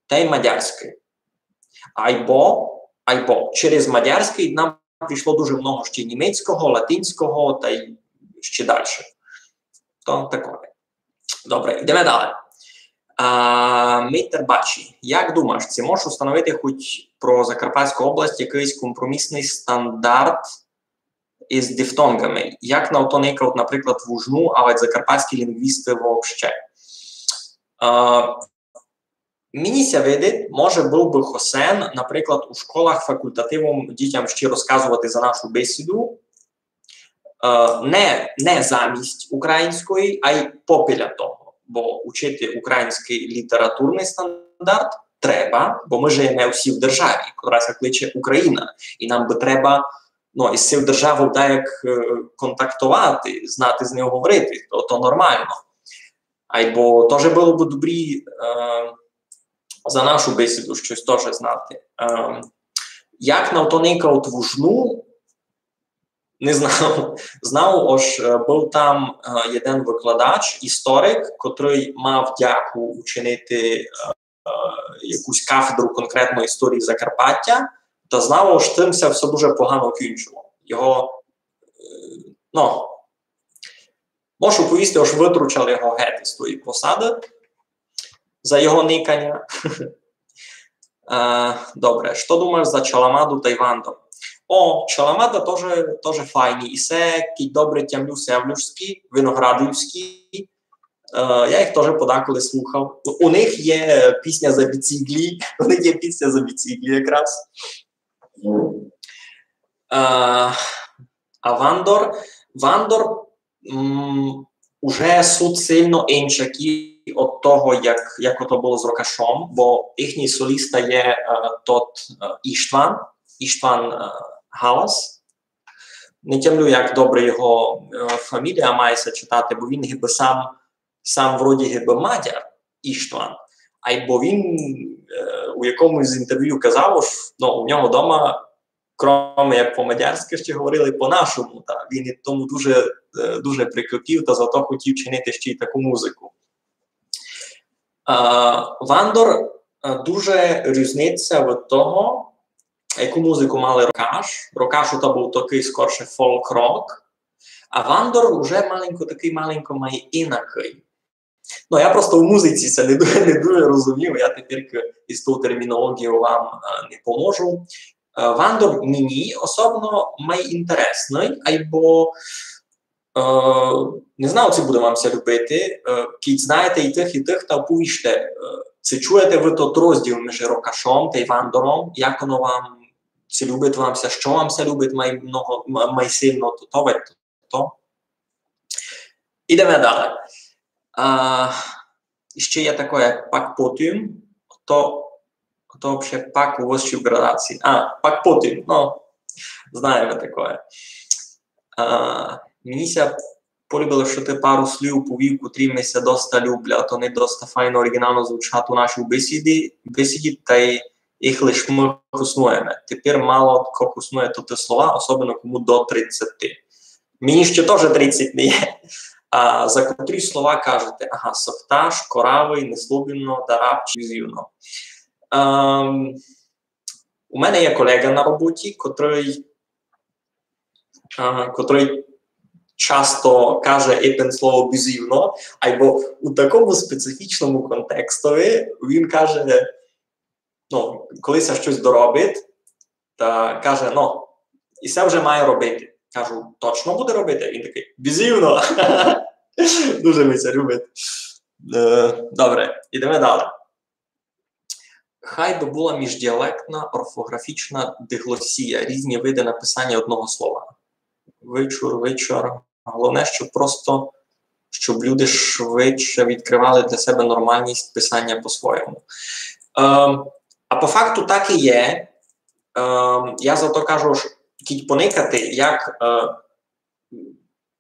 тай мадярськый. Айбо, айбо через мадярськый нам прийшло дуже много ще німецького, латинського тай ще дальше. То такоє. Добре, йдеме далі. А, Митер Бачі, як думаш, ци можеш установити хоть про Закарпатську область якыйсь компромісный стандарт із дифтонгами? Як на то никають, наприклад, в УжНУ, авадь закарпатські лінґвісты вообще? А, Мені ся видить, може, быв бы хосен, наприклад, у школах факултативом дітям ще розказовати за нашу бесіду, е, не, не замість української, а й попіля того. Бо учити українськый літературный стандарт треба, бо мы жиєме усі в державі, котра ся кличе Україна, і нам бы треба, ну, із сею державов даяк е, контактовати, знати з нею говорити, то, то нормално. Айбо тоже было бы добрі е, за нашу бесіду штось тоже знати. Е, як на то никають в УжНУ, не знав. Знав, ож е, быв там е, єден выкладач, історик, котрый мав дяку учинити е, е, якусь кафедру конкретно історії Закарпаття, та знав, ож тым ся всьо дуже погано кінчило. Його, е, ну, можу повісти, ож вытручали його геть із тої посады за його никаня. Е, добре, што думаш за Чаламаду тай Вандор? О, Чаламада тоже, тоже файні. І се, кідь добре тямлю, севлюшські, виноградівські. Е, я їх тоже подаколи слухав. У них є пісня за біціґлі, у них є пісня за біціґлі якраз. Е, а Вандор, Вандор м, уже суть сильно иншакі од того, як, як ото было з Рокашом, бо їхній соліста є е, тот е, Іштван, Іштван е, Галас. Не тямлю, як добре його е, фамілія має ся читати, бо він гибы сам, сам вроді гибы мадяр, Іштван. Айбо він е, у якомусь з інтервю казав, ож, ну, у нього дома кроме як по-мадярськы, ще говорили по-нашому. Та він ид тому дуже, е, дуже прикипів та зато хотів чинити ще й таку музыку. Е, Вандор е, дуже різнить ся від того, яку музыку мали Рокаш. Рокаш то быв такый скорше фолк-рок, а Вандор уже маленько такый, маленько май инакый. Ну, я просто в музыці ся не дуже, не дуже розумів, я тепер із тою термінологією вам е, не поможу. Е, Вандор мені особно май інтересный, айбо е, не знав, ци буде вам ся любити. Е, кідь знаєте і тых, і тых, та оповіжте, е, ци чуєте вы тот розділ межи Рокашом тай Вандором, як оно вам, ци любить вам ся, што вам ся любить май много, м- май сильно, то, то, то. Ідеме далі. А, і ще є такоє пак потім. То, то вообще пак у высшій градації. А, пак потім, ну, знаєме такоє. А, мені ся полюбило, што ты пару слів повів, котрі ми ся доста люблять, а то не доста файно оригінално звучать у нашій бесіді, бесіді, тай їх лиш мы хоснуєме. Тепер мало ко хоснує тоты слова, особливо кому до тридцяти. Мені ще тоже тридцять не є. А за котрі слова кажете? Ага, сохта, шкоравый, неслобідно, дарабчі, зівно. Ем, у мене є колеґа на роботі, котрый, а, котрый часто каже ипен слово бизувно, айбо у такому специфічному контекстови він каже, ну, коли ся штось доробить, та каже: «Ну, і се вже має робити». Кажу: «Точно буде робити?» Він такый: «Бизувно». Дуже ми ся любить. Е, добре, ідеме далі. Хай бы была міждіалектна орфоґрафічна диґлосія, різні виды написаня одного слова. Вычур, вычур. Головне, щоб просто, щоб люди швидше відкрывали для себе нормалность писаня по-своєму. Ем, а по факту так і є. Ем, я зато кажу, ож кідь поникати, як, е,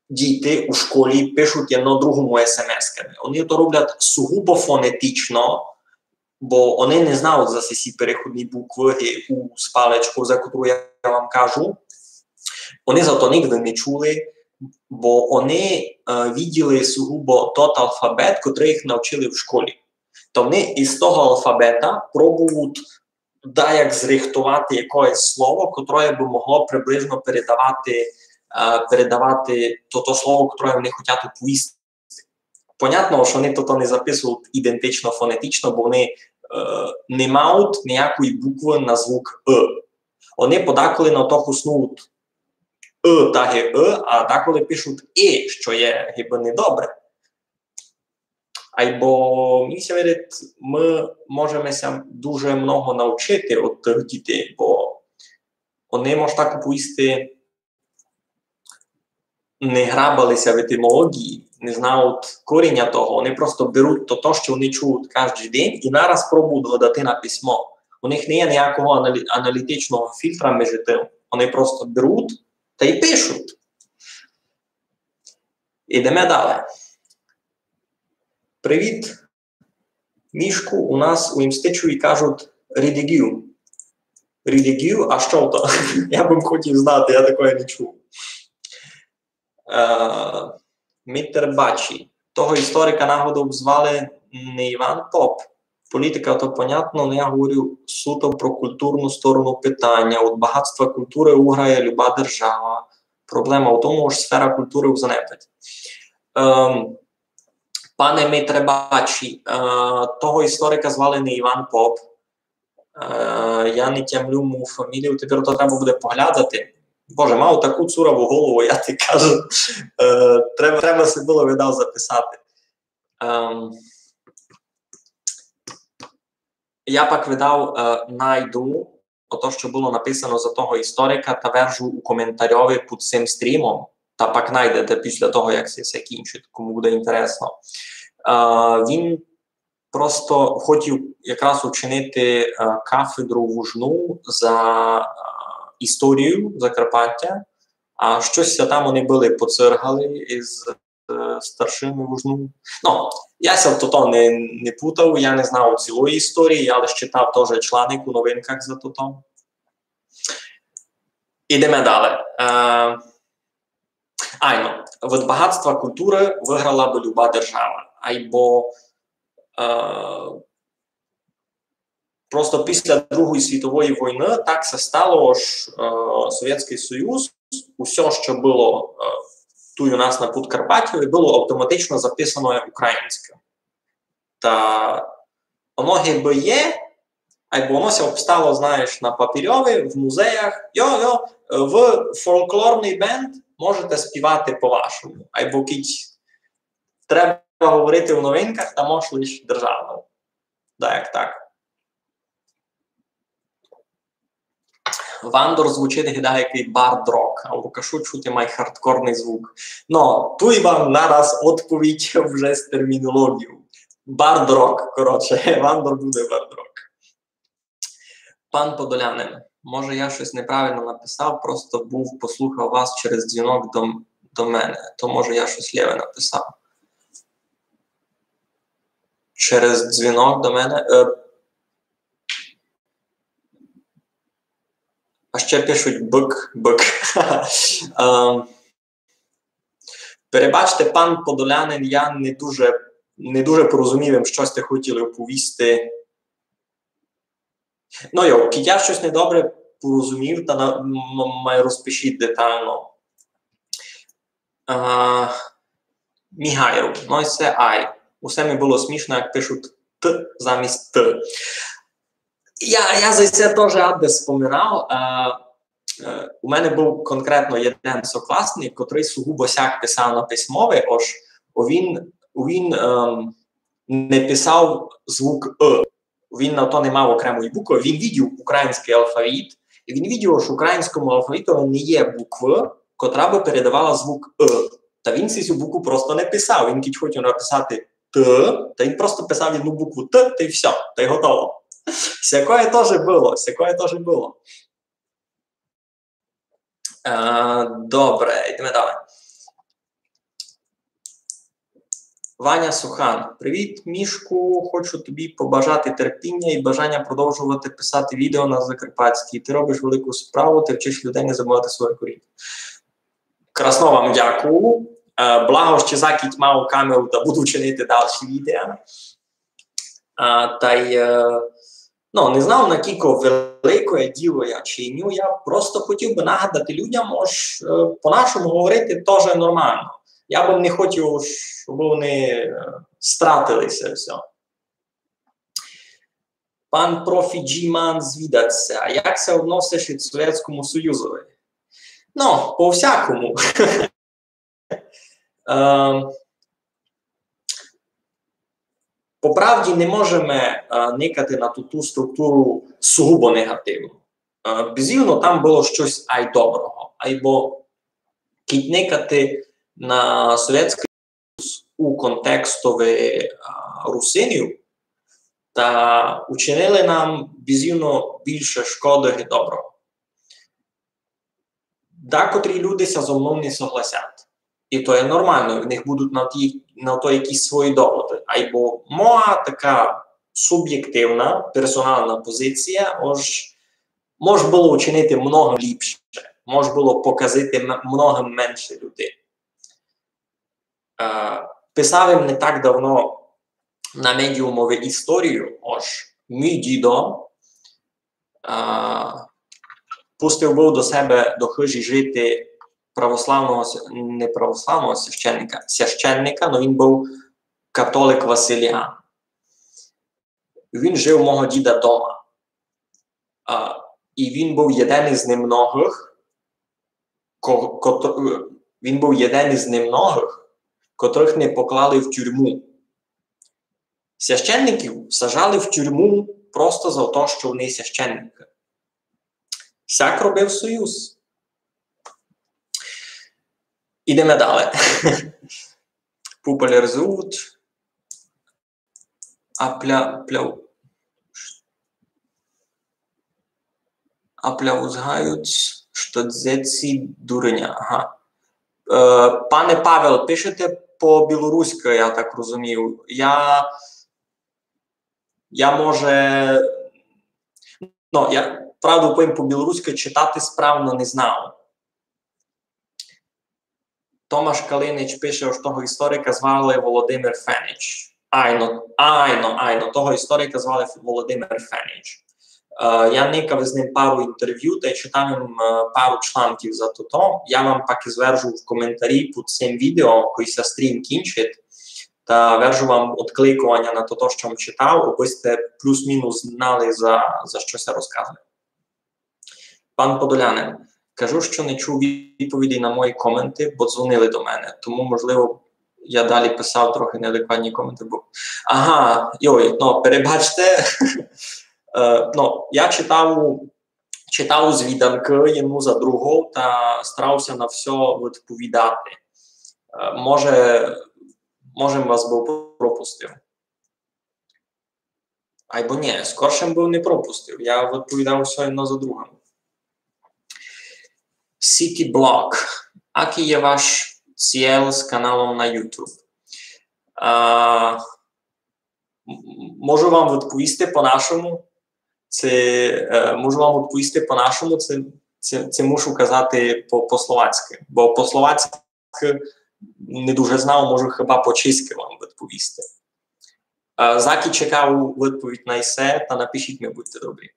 діти у школі пишуть єдно другому СМС-ками. Они то роблять сугубо фонетично, бо они не знають за сесі переходні буквы у з паличков, за котру я вам кажу. Они за то нигде не чули, бо они, е, виділи сугубо тот алфабет, котрый їх навчили в школі. То они із того алфабета пробують даяк зрихтовати якоєсь слово, котроє бы могло приблизно передавати, е, передавати то, то слово, котроє они хотять оповісти. Понятно, што они тото не записують ідентично фонетично, бо они, е, не мають ниякої буквы на звук Ы. Они подаколи на то хуснують Ы, так і Ы, а даколи пишуть І, што є гибы недобре. Айбо, мені ся видить, мы можеме ся дуже много навчити од тых дітей, бо они, мож так повісти, не грабали ся в етимолоґії, не знають коріня того, они просто беруть то, то, што они чують каждый день, і нараз пробують выдати на письмо. У них не є ниякого аналі-, аналітичного фільтра межи тым. Они просто беруть та й пишуть. Ідеме далі. Привіт, Мішку. У нас у Імстичові кажуть рідігів. Рідігів? А што то? Я бы хотів знати, я такоє не чув. Е, Митер Бачі. Того історика нагодов звали не Іван Поп. Політика то понятно, но я говорю суто про културну сторону питаня. Од багатства културы уграє люба держава. Проблема в тому, што сфера културы у занепаді. Ем, пане Митре Бачі, е, того історика звали не Іван Поп. Е, я не тямлю му фамілію, тепер то треба буде поглядати. Боже, мав таку цураву голову, я ти кажу. Е, треба, треба си было, видав, записати. Ем, я пак, видав, е, найду ото, што было написано за того історика, та вержу у коментарьови під сим стрімом, та пак найдете після того, як се, се кінчить, кому буде інтересно. Е, він просто хотів якраз учинити, е, кафедру вужну за, е, історію Закарпаття, а штось ся там они были поциргали із, е, старшыми вужну. Ну, я ся в тото не, не путав, я не знав цілої історії, я лише читав тоже чланик у новинках за тото. Ідеме далі. Е, айно, від багатства културы выграла бы люба держава. Айбо, е, просто після Другої світової войны так ся стало, ож, е, Совєтськый Союз, усьо, што было, е, туй у нас на Подкарпатю, было автоматично записано як українське. Та оно гибы є, айбо оно ся обстало, знаєш, на папірьови, в музеях. Йо, йо, е, вы фолклорный бенд, можете співати по-вашому. Айбо кідь треба говорити в новинках, та мож лиш державно. Да, як так. Вандор звучить гидає якый бард-рок, а у Рукашу чути май хардкорный звук. Но, туй вам нараз одповідь вже з термінолоґією. Бард-рок, коротше, Вандор буде бард-рок. Пан Подолянин, може, я штось неправильно написав, просто був послухав вас через дзвінок до, до мене, то, може, я штось лєве написав. Через дзвінок до мене. Е, а ще пишуть бык, бык. Ем, перебачте, пан Подолянин, я не дуже, не дуже порозумів, што сьте хотіли оповісти. Ну, йо, кідь я штось недобре порозумів, та на, м, м, май розпишіть детално. А, Міхайл, но й се ай. Усе ми было смішно, як пишуть т замість т. Я, я за се тоже десь споминав. А, е, у мене быв конкретно єден сокласник, котрый сугубо сяк писав на письмови, ож він, він ем, не писав звук «ы». Він на то не мав окремої буквы. Він видів українськый алфавіт, і він видів, што в українському алфавітови не є буквы, котра бы передавала звук «ы». Та він си сю букву просто не писав. Він кідь хотів написати «т», та він просто писав єдну букву «т», та й всьо, та й готово. Сякоє тоже было, сякоє тоже было. Е, добре, йдеме далі. Ваня Сухан. Привіт, Мішку. Хочу тобі побажати терпіння і бажання продовжувати писати відео на закарпатській. Ти робиш велику справу, ти вчиш людей не забувати своє коріння. Красно вам дякую. Е, благо, ще закіть мав камеру та буду чинити далі відео. А, та й, е, ну, не знав, накілько великоє діло я чиню. Я просто хотів бы нагадати людям, ож, е, по-нашому говорити тоже нормално. Я бы не хотів, щоб вони, е, стратили се всьо. Пан профі Джіман звідать ся, а як ся односиш ид Совєтському Союзови? Ну, по всякому. Е, по правді не можеме, е, никати на ту, ту структуру сугубо негативно. Е, безумовно, там было штось ай доброго. Айбо кідь никати на Совєтськый Союз у контекстови, е, русинів, та учинили нам безумовно більше шкоды, ги доброго. Дакотрі люди ся зо мнов не согласять. І то є нормално, в них будуть на ті, на то якісь свої доводы. Айбо моя така субєктивна, персонална позиція, ож мож было учинити много ліпше, мож было показати м-, много менше людей. Е, писав им не так давно на Медіумови історію, ож мій дідо, е, пустив быв до себе до хыжі жити православного с-, не православного священника, священника, но він быв католик Василіан. Він жив у мого діда дома. А, і він быв єден із немногых, ко-, кото-, він быв єден із немногых, котрых не поклали в тюрму. Священників сажали в тюрму просто за то, што вони священникы. Сяк робив Союз. Ідеме далі. Популяризують. Апля-, пля-, апляузгають, што дзеці дуреня. Ага. Е, пане Павел, пишете по-білоруськы, я так розумію. Я, я може, ну, я правду повім, по-білоруськы читати справно не знав. Томаш Калинич пише, ож того історика звали Володимир Фенич. Айно, айно, айно, того історика звали Ф-, Володимир Фенич. Е, я никав з ним пару інтервю та й читав им, е, пару чланків за тото. Я вам пак і звержу в коментарі під сим відео, коли ся стрім кінчить, та вержу вам одкликованя на тото, што м читав, абы сьте плюс-мінус знали, за, за што ся розказує. Пан Подолянин. Кажу, що не чув відповідей на мої коменти, бо дзвонили до мене. Тому, можливо, я далі писав трохи неадекватні коменти, бо... Ага, йой, ну, перебачте. Е, ну, я читав, читав звіданкы єдну за другов та старав ся на всьо відповідати. Е, може, може, вас быв пропустив. Айбо нє, скорше м быв не пропустив. Я відповідав всьо єдно за другым. City Block. Акый є ваш ціль з каналом на YouTube? А, м-, можу вам відповісти по-нашому. Ци, е, можу вам відповісти по-нашому, ци, ци, ци мушу казати по, по-словацькы. Бо по-словацькы не дуже знав, можу хіба по-чеськы вам відповісти. Е, закы чекав відповідь на исе, та напишіть ми, будьте добрі.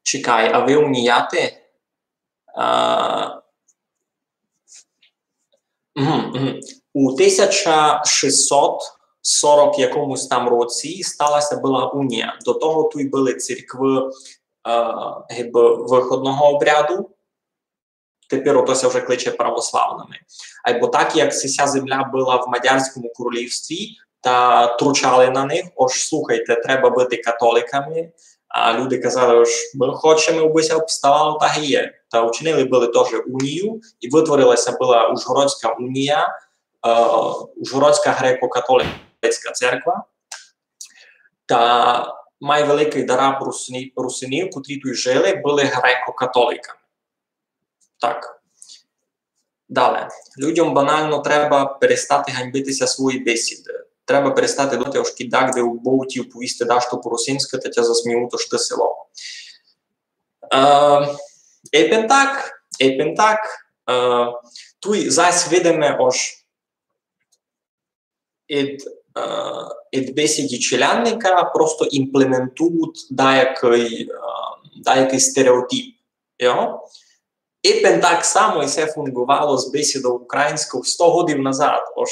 Чекай, а вы умієте? Е, Мгм, мгм. У тисяча шістсот сорок якомусь там році стала ся была унія. До того туй были церквы, е, гибы выходного обряду. Тепер ото ся вже кличе православными. Айбо так, як ся земля была в Мадярському королівстві, та тручали на них, ож, слухайте, треба быти католиками. А люди казали, ож мы хочеме, абы ся обставало так, як є. Та учинили были тоже унію, і вытворила ся была Ужгородська унія, е, Ужгородська греко-католицька церква. Та май великый дараб русини-, русинів, котрі туй жили, были греко-католиками. Так. Дале. Людям банално треба перестати ганьбити ся свої бесіды. Треба перестати думати, ож кидь дагде у бовті повісти дашто по-русинськы, та тя засміють, ож ты село. Е, епен так, епен так. Е, туй зась видиме, ож ид, е, ид бесіді челядника просто імплементують даякый, е, даякый стереотип. Йо? Епен так само і се фунґовало з бесідов українськов сто годів назад. Ож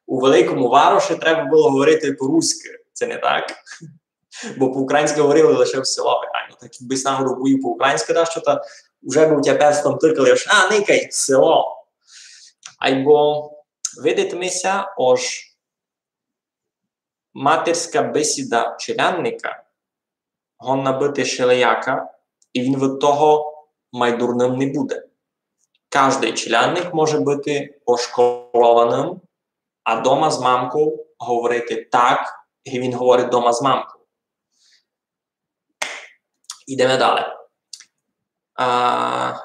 у великому вароші треба было говорити по-руськы. Се не так? Бо по-українськы говорили лише в село. Айно, так якбы сь нагодов повів по-українськы дашто, та вже бы у тя перстом тыкали, ож, а, никай, село. Айбо видить ми ся, ож матерська бесіда челядника годна быти шелияка, і він від того май дурным не буде. Каждый челядник може быти ошколованым, а дома з мамков говорити так, як він говорить дома з мамков. Ідеме дале. А,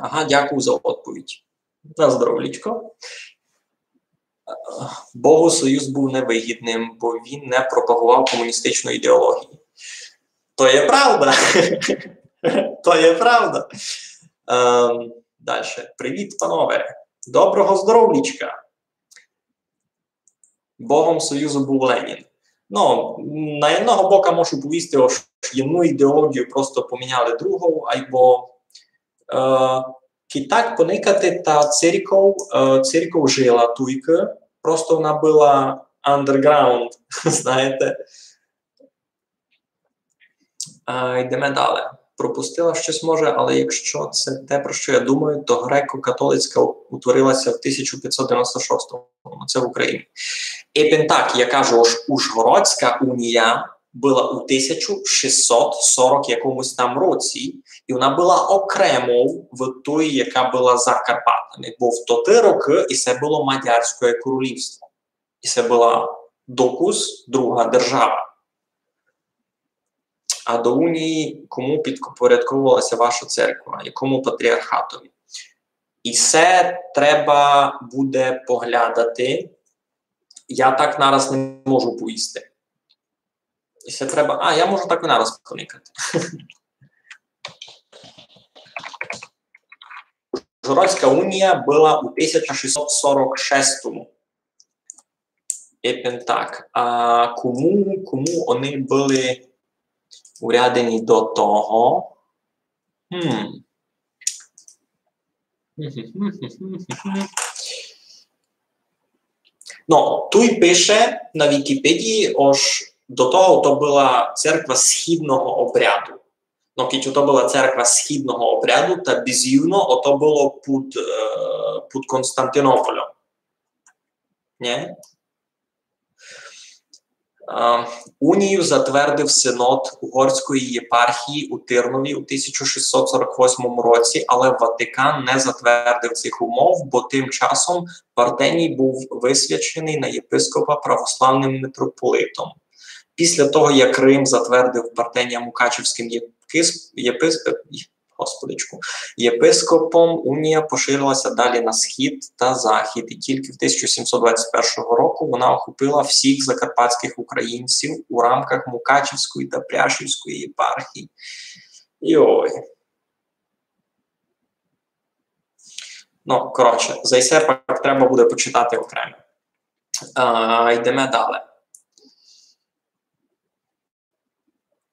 ага, дякую за одповідь. На здоровлічко. Богу Союз був невигідним, бо він не пропагував комуністичну ідеологію. То є правда. То є правда. Ем, дальше. Привіт, панове. Доброго здоровлічка. Богом Союзу був Ленін. Ну, на одного бока можу повісти, ож єдну ідеологію просто поміняли другов, айбо, е, кидь так поникати, та церков, е, церков жила туйкы, просто вона была underground, знаєте. А, йдеме дале. Пропустила штось, може, але якщо це те, про що я думаю, то греко-католицька утворила ся в тисяча пятсот девяносто шостому, це в Україні. Епен так, я кажу, ож Ужгородська унія была у тисяча шістсот сорок якомусь там році, і вона была окремо в той, яка была за Карпатами, бо в тоты рокы і се было Мадярське королівство. І се была докус друга держава. А до унії кому підпорядковувала ся ваша церква, якому патріархатові? І се треба буде поглядати. Я так нараз не можу повісти. І се треба, а, я можу так і нараз поникати. Ужгородська унія была у тисяча шістсот сорок шестому. Епен так. А кому, кому они были урядені до того? Хм. Ну, туй пише на Вікіпедії, ож до того то была церква східного обряду. Ну, кидь ото была церква східного обряду, та бізувно ото было під, е, під Константинопольом. Нє? Е, унію затвердив синод Угорської єпархії у Тирнові у тисяча шістсот сорок восьмому році, але Ватикан не затвердив цих умов, бо тим часом Партеній був висвячений на єпископа православним митрополитом. Після того, як Рим затвердив Партенія мукачівським єпископ, єпис-, е, Господичку, єпископом, унія поширила ся далі на схід та захід, і тільки в тисяча сімсот двадцять першого року вона охопила всіх закарпатських українців у рамках Мукачівської та Пряшівської єпархії. Йой. Ну, коротше, за се пак треба буде почитати окремо. А, йдеме далі.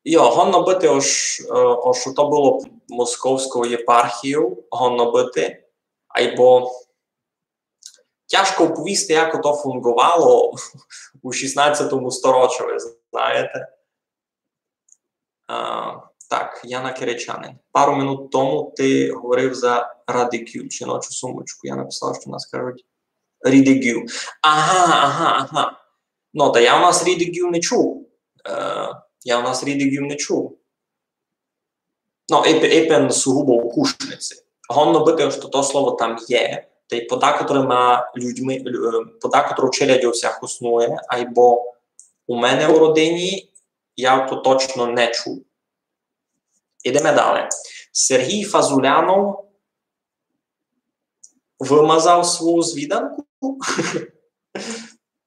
Йо, годно быти, ож, е, ож то было під Московською єпархією, годно быти, айбо Тяжко оповісти, як ото фунґовало у шістнадцятому сторочі, вы знаєте. А, так, Яна Киричанин. Пару минут тому ты говорив за радикю, жіночу сумочку. Я написав, што у нас кажуть рідигю. Ага, ага, ага. Ну, та я у нас рідигю не чув. Е, я у нас рідигю не чув. Ну, епен, епен сугубо у Кушниці. Годно быти, што то слово там є, та й подакотрыма людьми, лю-, е, подакотров челядьов ся хоснує, айбо у мене у родині я то точно не чув. Ідеме дале. Сергій Фазулянов вымазав свою звіданку?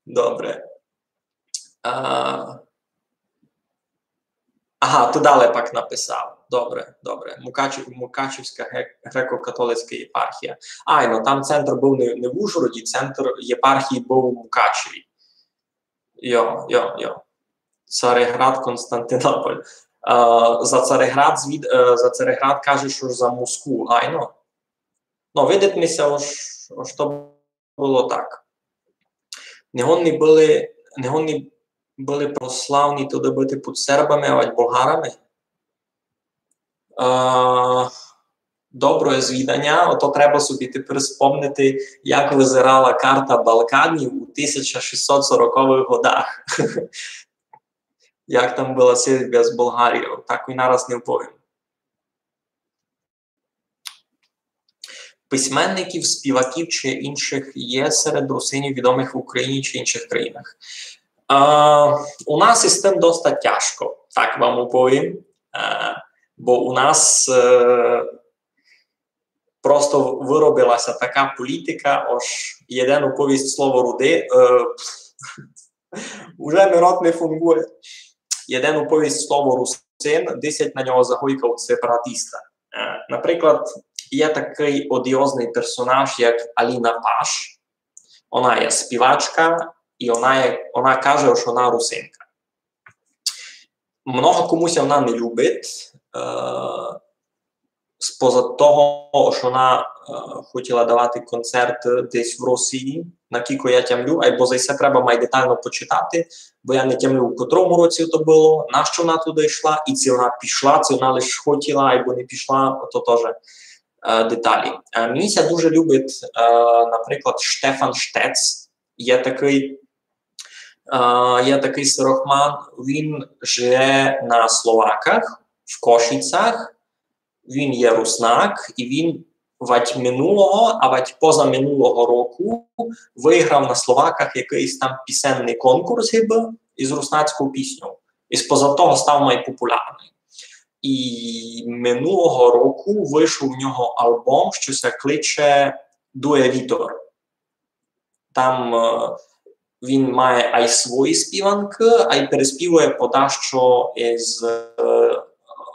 Добре. А, ага, ты дале пак написав. Добре, добре. Мукачев-, Мукачевська гре-, греко-католицька єпархія. Айно, там центр быв не, не в Ужгороді, центр єпархії быв у Мукачеві. Йо, йо, йо. Цареград, Константинополь. Е, за Цареград звід-, е, за Цареград кажеш, што за Москву, айно? Ну, видить ми ся, ож, ож то было так. Не годні были, не годні были православні туды быти під сербами, авадь болгарами. Е, добре звіданя, ото треба собі тепер спомнити, як визирала карта Балканів у тисяча шістсот сороковых годах. Як там была Сербія з Болгарією, так і нараз не вповім. Письменників, співаків чи інших є серед русинів, відомих в Україні чи інших країнах? А, у нас із тым доста тяжко, так вам уповім. Е, бо у нас, е, просто выробила ся така політика, ож єден уповість слово руди, е, уже ми рот не фунґує. Єден уповість слово русин, десять на нього загойкав сепаратиста. Е, наприклад, є такый одіозный персонаж, як Аліна Паш. Она є співачка, і она є, она каже, што она русинка. Много кому ся она не любить, е, споза того, што она, е, хотіла давати концерт десь в Росії, накілько я тямлю, айбо за се треба май детално почитати, бо я не тямлю, у котрому році то было, нащо она туды йшла, і ци она пішла, ци она лиш хотіла, айбо не пішла, то тоже, е, деталі. Е, мені ся дуже любить, е, наприклад, Штефан Штец, є такый, е, є такый сирохман, він жиє на Словаках, в Кошицях, він є руснак, і він вадь минулого, а вадь позаминулого року выграв на Словаках якыйсь там пісенный конкурс, гибы, із руснацьков пісньов. І споза того став май популярный. І минулого року вышов у нього албом, што ся кличе Дує вітор. Там, е, він має ай свої співанкы, ай переспівує подашто із, е,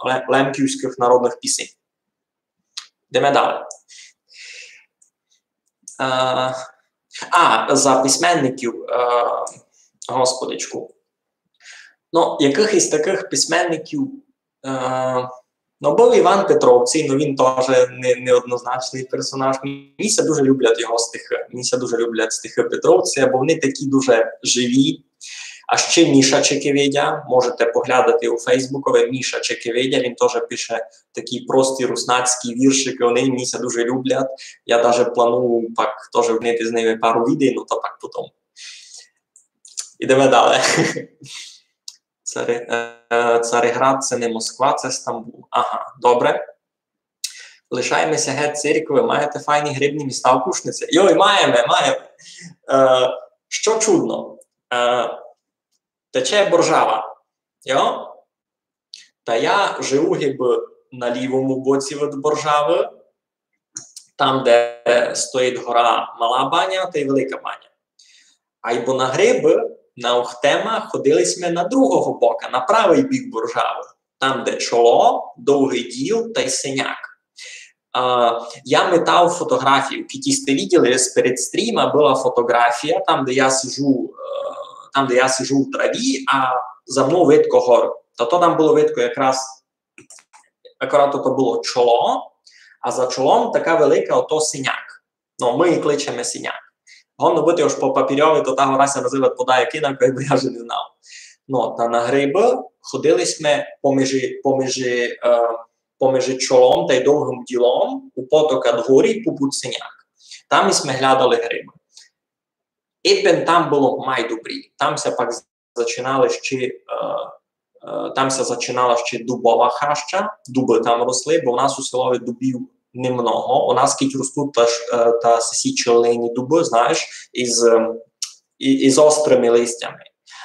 ле-, лемківськых народных пісень. Йдеме дале. Е, а, за письменників, е, господичку. Ну, якыхось такых письменників, е, ну, быв Іван Петровцій, ну, він тоже не-, неоднозначный персонаж. Мені ся дуже люблять його стихы. Мені ся дуже люблять стихы Петровція, бо вони такі дуже живі. А ще Міша Чекеведя, можете поглядати у Фейсбукови, Міша Чекеведя, він тоже пише такі прості руснацькі віршикы, вони мені ся дуже люблять. Я даже планую пак тоже вчинити з ними пару відео, ну то пак потом. Ідеме дале. Цари-, е, Цареград — се не Москва, се Стамбул. Ага, добре. Лишаєме ся гет церькви. Маєте файні грибні міста в Кушниці? Йой, маєме, маєме. Е, што чудно? Е, тече Боржава. Йо? Та я живу гибы на лівому боці від Боржавы, там, де стоїть гора Мала Баня тай Велика Баня. Айбо на грибы, на Ухтема ходили сьме на другого бока, на правый бік Боржавы, там, де Чоло, Довгый Діл тай Синяк. А, я метав фотоґрафію. Кідь сьте виділи, перед стріма была фотоґрафія, там, де я сиджу, е, там, де я сиджу в траві, а за мнов видко гору. Та то там было видко якраз, акурат то было Чоло, а за Чолом така велика, ото Синяк. Ну, мы її кличеме Синяк. Годно быти, ож по папірьови, то та гора ся называт подаяк инак, бо я вже не знав. Но, та на грибы ходили сьме поміж, поміж, е, поміж Чолом тай Довгым Ділом, у потока д горі, по Буценяк. Там і сьме глядали грибы. Ипен там было май добрі. Там ся пак зачинали ще, е, е, там ся зачинала ще дубова хаща, дубы там росли, бо у нас у селови дубів немного. У нас кідь ростуть та ж, е, та сесі челлені дубы, знаєш, із, ем, і-, із острыми листями.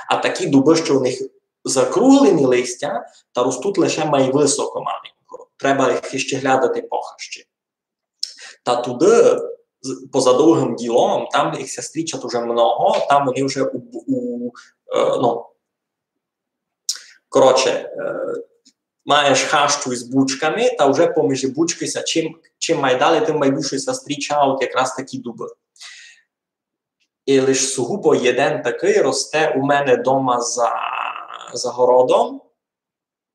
А такі дубы, што у них закруглені листя, та ростуть лише май высоко маленько. Треба їх іще глядати по хащі. Та туды, з-, поза Довгым Ділом, там їх ся стрічат уже много, там они вже у, у, е, ну, коротше, е, маєш хащу із бучками, та вже поміж бучкы ся чим, чим май далі, тым май більше ся стрічають якраз такі дубы. І лиш сугубо єден такый росте у мене дома за, за городом.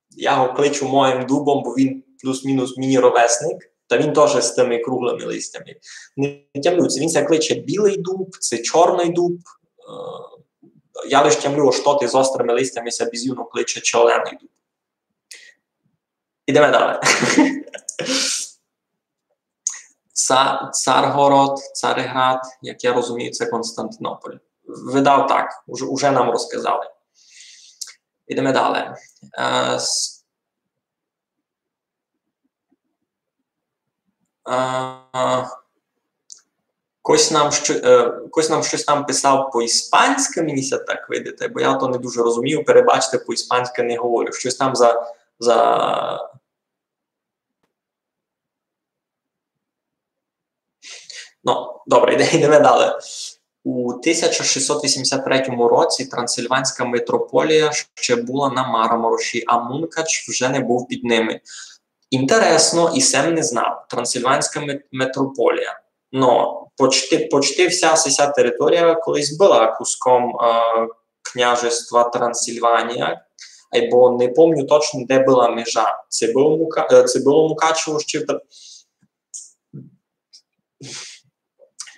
Я го кличу моїм дубом, бо він плюс-мінус мені ровесник. Та він тоже з тыми круглыми листями. Не тямлю, ци він ся кличе білый дуб, ци чорный дуб. Е, я лиш тямлю, ож тоты з острыми листями ся бізівно кличе челленый дуб. Ідеме далі. Ца-, Царгород, Цареград, як я розумію, це Константинополь. Видав так, уже, уже нам розказали. Ідеме далі. Е, с-, е, Хтось нам што-, е, хтось нам штось там писав по-іспанськы, мені ся так видить, бо я то не дуже розумію, перебачте, по-іспанськы не говорю. Штось там за, за... Ну, добре, йде-, йдеме далі. У тисяча шістсот вісімдесят третьому році Трансильванська митрополія ще була на Марамороші, а Мункач вже не був під ними. Інтересно, і сем не знав. Трансильванська мет-, митрополія. Но, почти, почти вся сися територія колись была куском, е, княжества Трансильванія, айбо не помню точно, де была межа. Ци было Мука-, е, ци было Мукачево ще в Тр-,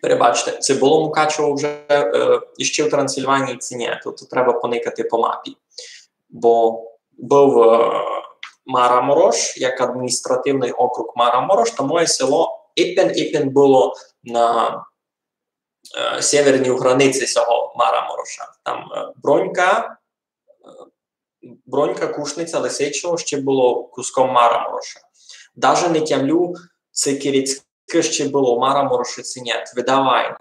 перебачте, ци было Мукачево вже, е, іще в Трансильванії, ци нї, то, то треба поникати по мапі. Бо быв, е, Мараморош, як адміністративный округ Мараморош, та моє село ипен, ипен было на, е, северній границі сього Марамороша. Там, е, Бронька, е, Бронька, Кушниця, Лисичово ще было куском Марамороша. Даже не тямлю, ци Кирицьке ще было Марамороша, ци нї. Видав ай.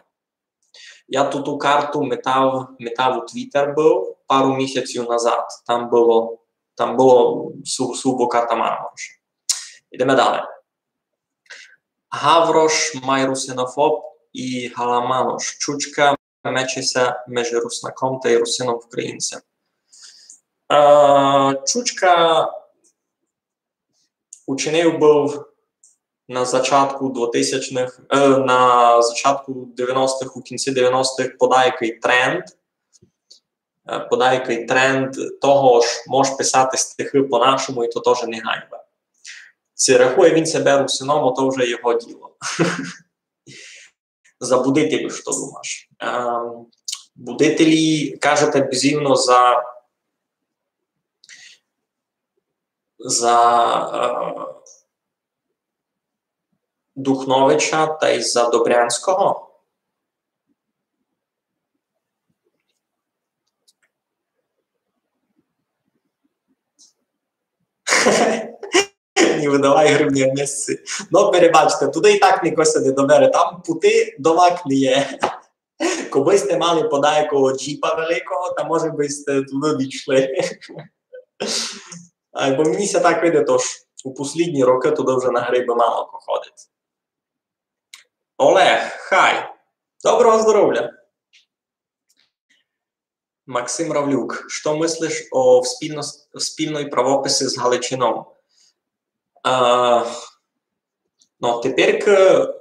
Я ту, ту карту метав, метав у Twitter быв пару місяців назад. Там было, там было су-, сугубо карта Марамороша. Ідеме далі. Гаврош май русинофоб і галаманош. Чучка мече ся межи руснаком тай русином-українцем. Е, Чучка учинив быв на зачатку двотисячных, е, на зачатку девяностых, у кінці девяностых подаякый тренд. Е, подаякый тренд того, ож можеш писати стихы по-нашому, і то тоже не ганьба. Ци рахує він себе русином, то вже його діло. За будителів што думаш? Е, будителі, кажете, бізівно за, за, е, Духновича тай за Добрянського? Не выдавай гривні в місці. Но, перебачте, туды і так нико ся не добере, там пути до вак не є. Кобы сьте мали подаякого джіпа великого, та може бы сьте туды дійшли. Ай, бо мені ся так видить, ож у послідні рокы туды вже на грибы мало ко ходить. Олег, хай. Доброго здоровля. Максим Равлюк, што мыслиш о вспільно-, вспільной правописи з Галичином? Е, но, теперь к-,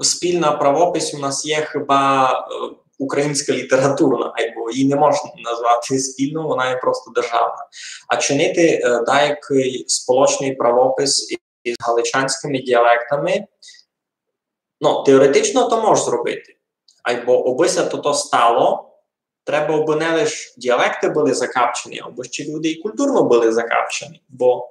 спільна правопись у нас є хіба, е, українська літературна, айбо її не можна назвати спільною, вона є просто державна. А чинити, е, даякый сполочный правопис із галичанськыми діалектами, но, теоретично то можеш зробити. Айбо обы ся тото стало, треба, обы не лиш діалекты были закапчені, абы ще люди і културно были закапчені. Бо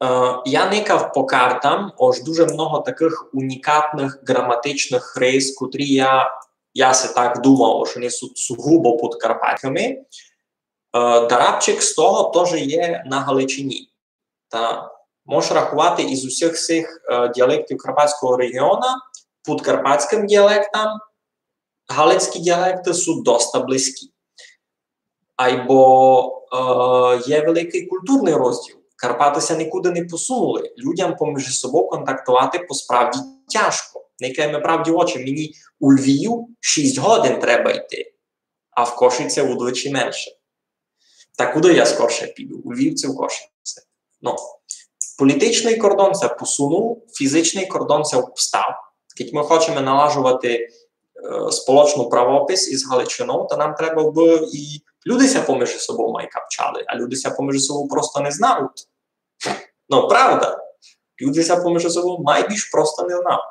е, я никав по картам, ож дуже много такых унікатных ґраматичных рис, котрі я, я си так думав, ож они суть сугубо подкарпатськыми. Е, дарабчик з того тоже є на Галичині. Та можеш раховати із усіх сих е, діалектів Карпатського регіона, подкарпатськым діалектам галицькі діалекты суть доста близькі. Айбо е, є великый културный розділ. Карпаты ся никуды не посунули. Людям поміж собов контактовати посправді тяжко. Никайме правді в очі, мені у Львів шість годин треба йти, а в Кошице удвічі менше. Та куды я скорше піду? У Львів ци в Кошице? Ну, політичный кордон ся посунув, фізичный кордон ся обстав. Кідь мы хочеме налажовати е, сполочный правопис із Галичинов, та нам треба, обы і люди ся поміж собов май капчали, а люди ся поміж собов просто не знають. Ну, правда. Люди ся поміж собов май більш просто не знають.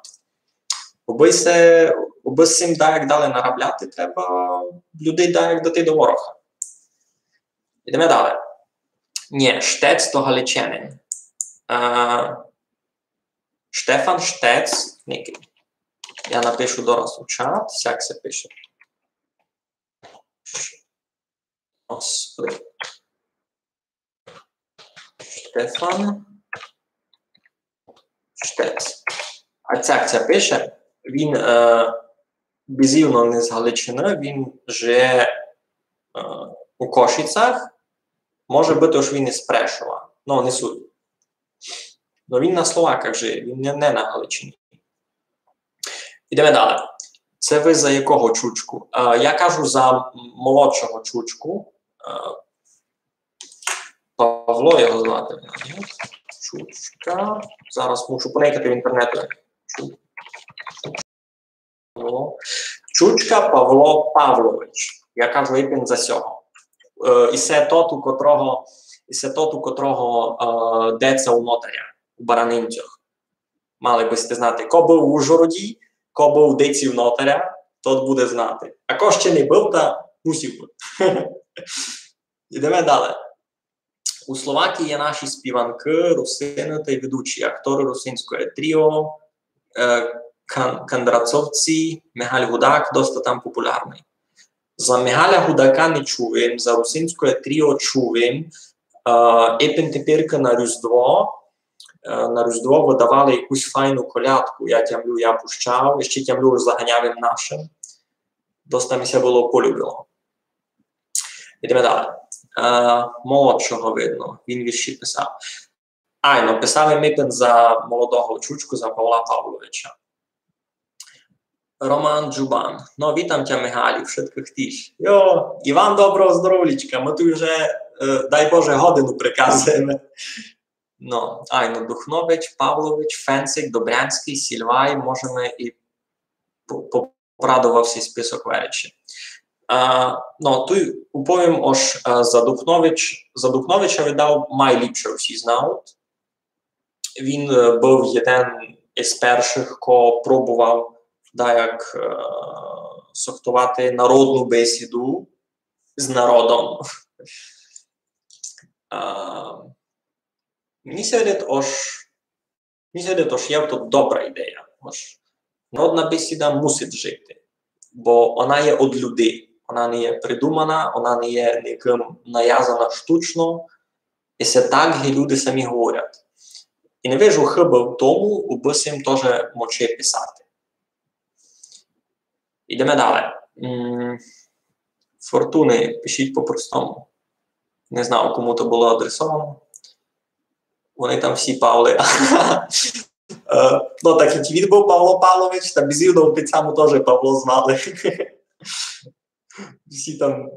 Обы се, обы з сим даяк далі наробляти, треба людей даяк дати до вороха. Ідеме далі. Нє, Штец то галичанин. Е, Штефан Штец, никай. Я напишу дораз у чат, як ся пише. Господи. Штефан Штец. А як ся пише, він е, бизівно не з Галичины, він жиє е, у Кошицях. Може быти, ож він із Прешова. Ну, не суть. Ну, він на Словаках жиє, він не, не на Галичині. Ідеме далі. Се вы за якого Чучку? Е, я кажу за молодшого Чучку. Е, Павло його звати. Чучка. Зараз мушу поникати в інтернету. Чу- Павло. Чучка Павло Павлович. Я кажу ипен за сього. Е, і се тот, у котрого, і се тот, у котрого е, деца у нотаря, у Баранинцях. Мали бы сте знати, ко быв у Ужгороді, ко быв у деци у нотаря, тот буде знати. А ко ще не быв, та мусив бы. Ідеме далі. У Словакії є наші співанкы, русины тай ведучі, акторы русинськоє тріо, е, Кан- Кандрацовці, Мигаль Гудак, доста там популярный. За Мигаля Гудака не чув им, за русинськоє тріо чув им. Е, ипен теперька на Різдво, е, на Різдво выдавали якусь файну колядку, я тямлю, я пущав, і ще тямлю, ож заганяв им нашым. Доста ми ся было полюбило. Ідеме далі. Е, молодшого видно, він вірші писав. Айно, писав им ипен за молодого Чучку, за Павла Павловича. Роман Джубан. Но, вітам тя, Мигалю, вшыткых тіж. Йо, і вам доброго здоровлічка, мы туй уже, е, дай Боже, годину приказуєме. Но, айно, Духнович, Павлович, Фенцик, Добрянськый, Сільвай, можеме і по- попрадовав сись список величі. А, но, туй уповім, ож е, за Духнович, за Духновича видав май ліпше всі знають. Він е, быв єден із першых, ко пробовав даяк е, сохтовати народну бесіду з народом. А, мені ся видить, ож, мені ся видить, ож є то добра ідея. Ож народна бесіда мусить жити, бо она є од людей. Она не є придумана, она не є никым навязана штучно. І се так ги люди самі говорять. І не вижу хыбы в тому, убы сим тоже мочи писати. Ідеме далі. М, Фортуни, пишіть по-простому. Не знаю, кому то было адресовано. Вони там всі Павли. Е, но, так як він быв Павло Павлович, та бізівно під саму тоже Павло звали. Всі там,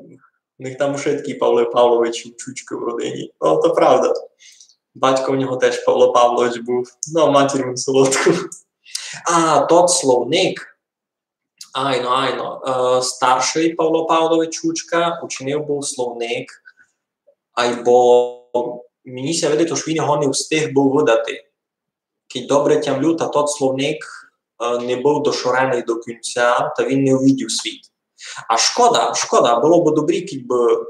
у них там вшыткі Павлы Павловичі, Чучкы в родині. Но, то правда. Батько в нього теж Павло Павлович быв. Но, матір він солодку. А, тот словник. Айно, айно. Е, старшый Павло Павлович Чучка учинив быв словник, айбо мені ся видить, ож він його не встиг быв выдати. Кідь добре тямлю, та тот словник е, не быв дошореный до кінця, та він не увидів світ. А шкода, шкода, было бы добрі, кідь бы,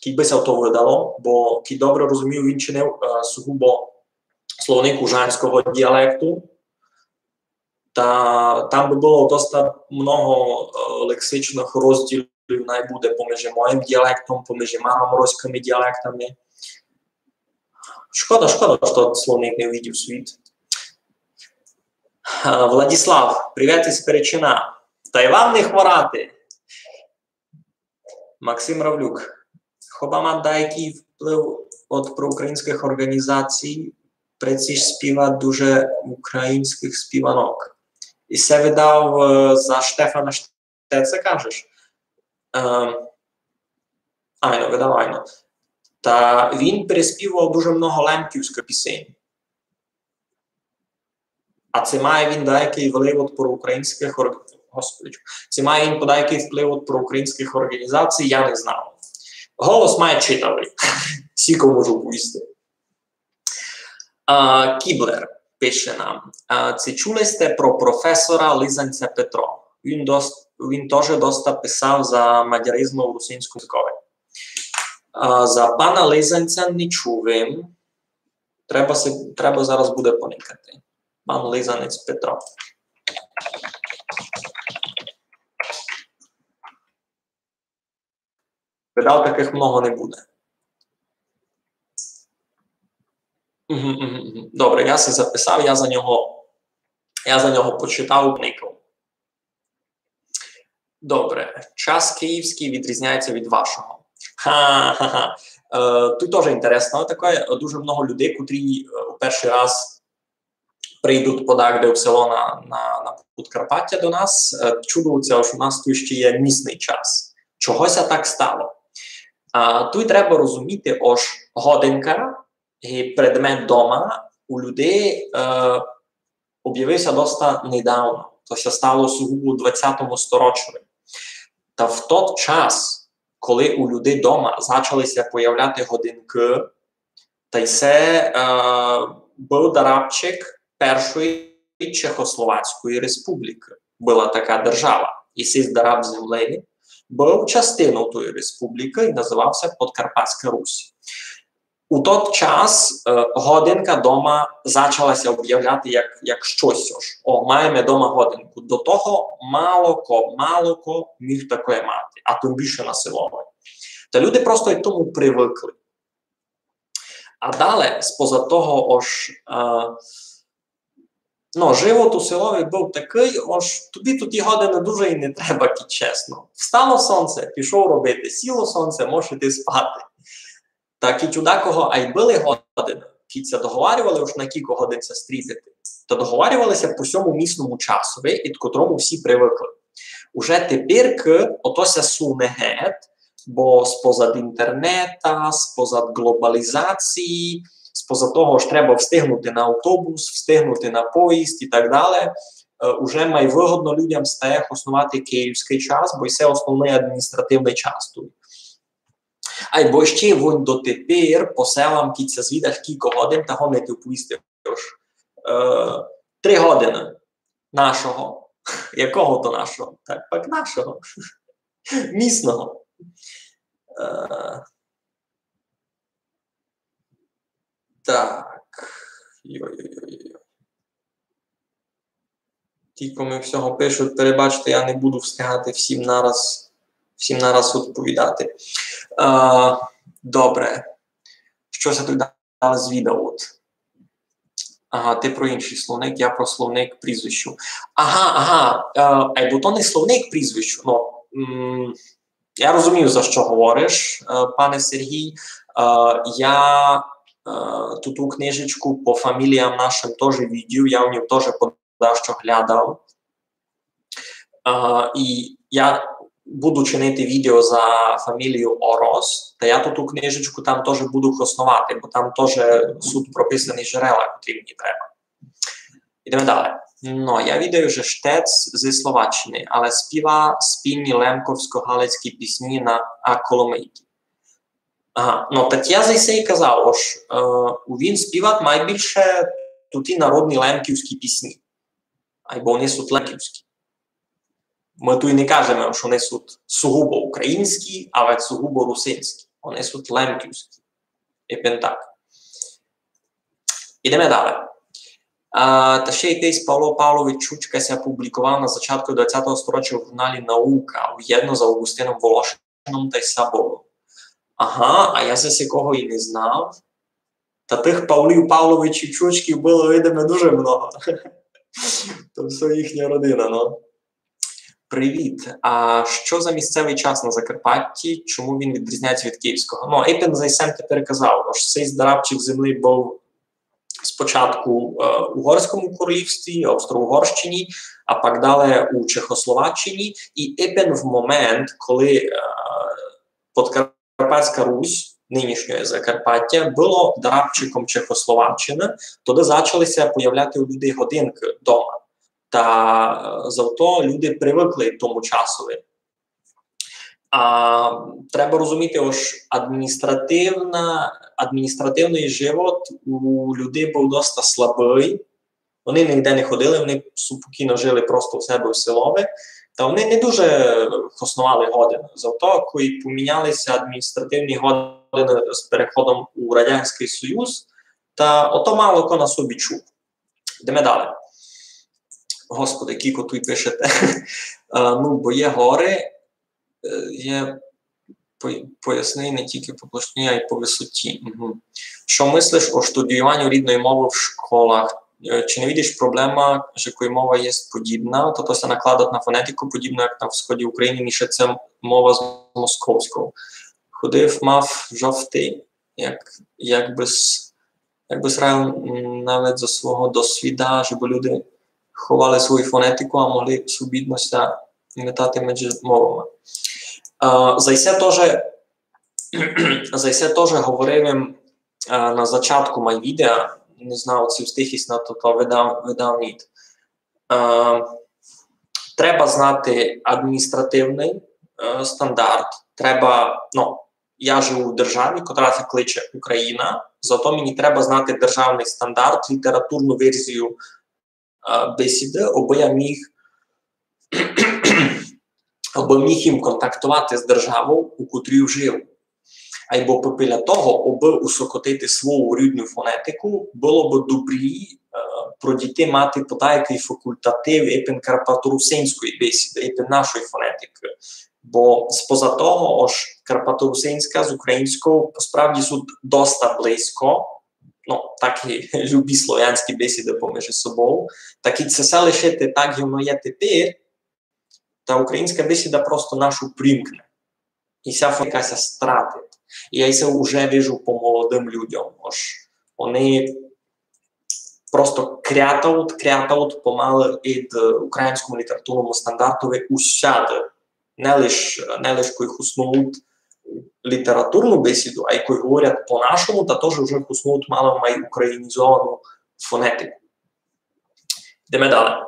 кідь бы ся то выдало, бо, кідь добре розумію, він чинив, е, сугубо словник ужанського діалекту, та там бы было доста много, е, лексичных розділів, най буде поміж моїм діалектом, поміж мараморськыми діалектами. Шкода, шкода, што словник не увидів світ. Е, Владислав, привіт із Перечина. Та й вам не хворати. Максим Равлюк. Хоба ма даякый вплив од проукраїнськых орґанізацій, преци ж співат дуже українськых співанок. І се видав, е, за Штефана Штеца, кажеш? Е, айно, видав, айно. Та він переспівав дуже много лемківськых пісень. А ци має він даякый вплив од проукраїнськых ор-, Господи, ци має він подаякый вплив од проукраїнськых орґанізацій, я не знав. Голос має читавый. Сіко можу повісти. А, Кіблер пише нам. А, ци чули сте про професора Лизанця Петро? Він дос-, він тоже доста писав за мадяризм у русинському языкови. А, за пана Лизанця не чув им. Треба си, треба зараз буде поникати. Пан Лизанець Петро. Видав, такых много не буде. Мгм, мгм, мгм. Добре, я се записав, я за нього, я за нього почитав, никав. Добре. Час київськый відрізняється від вашого. Ха-ха-ха. Е, туй тоже інтересно таке. Дуже много людей, котрі, е, у першый раз прийдуть подакде в село на, на, на Подкарпаття до нас, е, чудуються, ож у нас туй ще є місный час. Чого ся так стало? А, туй треба розуміти, ож годинка і предмет дома у людей, е, обявив ся доста недавно. То ся стало сугубо у двадцятому сторочови. Та в тот час, коли у людей дома зачали ся появляти годинкы, та й се, е, быв дарабчик першої Чехословацької республікы. Была така держава. І сись дараб землі быв частинов тої республікы і называв ся Подкарпатська Русь. У тот час, е, годинка дома зачала ся обявляти як, як штось. Ож, о, маєме дома годинку. До того мало ко, мало ко міг такоє мати, а тым більше на селови. Та люди просто й тому привыкли. А дале, споза того, ож, е, ну, живот у селови быв такый, ож тобі туй годины дуже й не треба, кідь чесно. Встало сонце, пішов робити, сіло сонце, можеш іти спати. Та кідь у дакого ай были годины, кідь ся договарювали уж на кілько годин ся стрітити, та договарювали ся по сьому місному часови, ід котрому всі привыкли. Уже теперь ото ся суне гет, бо спозад інтернета, спозад глобалізації, спозад того, ож треба встигнути на автобус, встигнути на поїзд і так дале, е, уже май выгодно людям стає хосновати київськый час, бо й се основный адміністративный час туй. Айбо ще вунь дотепер по селам, кідь ся звідаш кілько годин, та годен ти повісти, ож, е, три годины. Нашого. Якого то нашого? Так, пак нашого. Місного. Е, так. Йой-йой-йой. Тілько ми всього пишуть, перебачте, я не буду встигати всім нараз, всім нараз відповідати. Е, добре. Што ся туй далі звідав? Ага, ти про іншый словник, я про словник прізвищу. Ага, ага. Е, айбо то не словник прізвищу. Ну, м, я розумію, за што говориш, е, пане Сергій. Е, я, е, ту, ту книжечку по фаміліям нашым тоже видів, я в ній тоже подашто глядав. Е, і я буду чинити відео за фамілію Орос, та я ту, ту книжечку там тоже буду хосновати, бо там тоже суть прописані джерела, котрі мені треба. Ідеме далі. Но, я відаю, же Штец зі Словаччины, але співа спільні лемковсько-галицькі пісні на, а, коломийки. Ага, но, так я за се й казав, ож, е, він співат май більше туті народні лемківські пісні. Айбо они суть лемківські. Мы туй не кажеме, што они суть сугубо українські, але сугубо русинські. Они суть лемківські. Епен так. Ідеме дале. А, та ще якыйсь Павло Павлович Чучка ся публіковав на зачатку двадцятого сторіча у журналі Наука, уєдно з Августином Волошином тай Сабовым. Ага, а я за сякого і не знав. Та тых Павлів Павловичів Чучків было, видиме, дуже много. То всьо їхня родина, ну. Привіт. А що за місцевий час на Закарпатті? Чому він відрізняється від київського? Ну, епен за сесе тепер казав, ож сей дарабчик землі быв спочатку е, у Угорському королівстві, Австро-Угорщині, а пак дале у Чехословаччині. І епен в момент, коли е, Подкарпатська Русь, нынішнє Закарпаття, было дарабчиком Чехословаччины, тогды зачали ся появляти у людей годинкы дома. Та е, зато люди привыкли тому часови. А треба розуміти, ож адміністративна, адміністративный живот у людей быв доста слабый. Они нигде не ходили, они супокійно жили просто у себе в селови. Та они не дуже хосновали годины. Зато, коли поміняли ся адміністративні годины з переходом у Радянськый Союз, та ото мало ко на собі чув. Йдеме дале. Господи, кілько туй пишете. Е, ну, бо є гори, е, є по- поясни не тільки по площині, а й по висоті. Угу. Што мыслиш о штудіюваню рідної мовы в школах? Е, Чи не видиш проблема, же коли мова є подібна, то то ся накладать на фонетику, подібно як на всході України, мішать ся мова з московською. Ходив, мав жовтий, як, як би с- як бы ся радив, м, навіть зо свого досвіда, жебы люди ховали свою фонетику, а могли свобідно ся метати меджі мовами. Е, за се тоже, за се тоже говорив им, е, на зачатку май відео, не знав, ци встиг єсь на то, то видав, видав ніт. Е, треба знати адміністративный е, стандарт, треба, ну, я живу в державі, котра ся кличе Україна, зато мені треба знати державный стандарт, літературну верзію е, бесіды, абы я міг, абы міг им контактовати з державов, у котрій жив. Айбо попіля того, абы усокотити свою рідну фонетику, было бы добрі е, про діти мати подаякый факультатив епен карпаторусинської бесіды, епен нашої фонетикы. Бо споза того, ож карпаторусинська з українською справді суть доста близько, ну, так і любі слов'янські бесіды поміж собою, так і се ся лишити так, як воно є тепер, та українська бесіда просто нашу примкне. І ся фонетика ся стратить. І я се уже вижу по молодым людям, ож они просто крятають, крятають помалы ид українському літературному стандартови усяды. Не лиш, не лиш кой хуснують літературну бесіду, а й кой говорять по-нашому, та тоже вже хуснують мало май українізовану фонетику. Йдеме дале.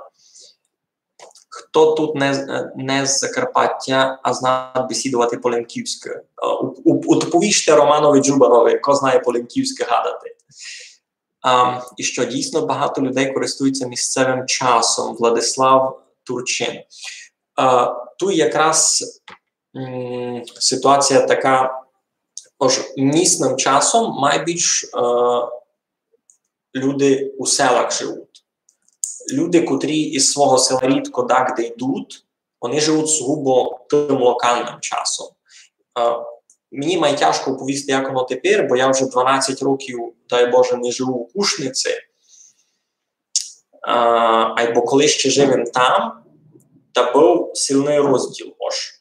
Хто тут не, з- не з Закарпаття, а знає бесідовати по-лемківськы? Е, у- у- Удповіжте Романови Джубанови, ко знає по-лемківськы гадати. А, і що дійсно багато людей користуються місцевим часом. Владислав Турчин. А, туй якраз м, ситуація така, ож місным часом майбільш е, люди у селах живуть. Люди, котрі із свого села рідко дагде йдуть, вони живуть сугубо тим локальним часом. Е, Мені май тяжко повісти, як воно тепер, бо я вже дванадцять років, дай Боже, не живу у Кушниці. Е, Айбо коли ще жив им там, та быв сильный розділ. Ож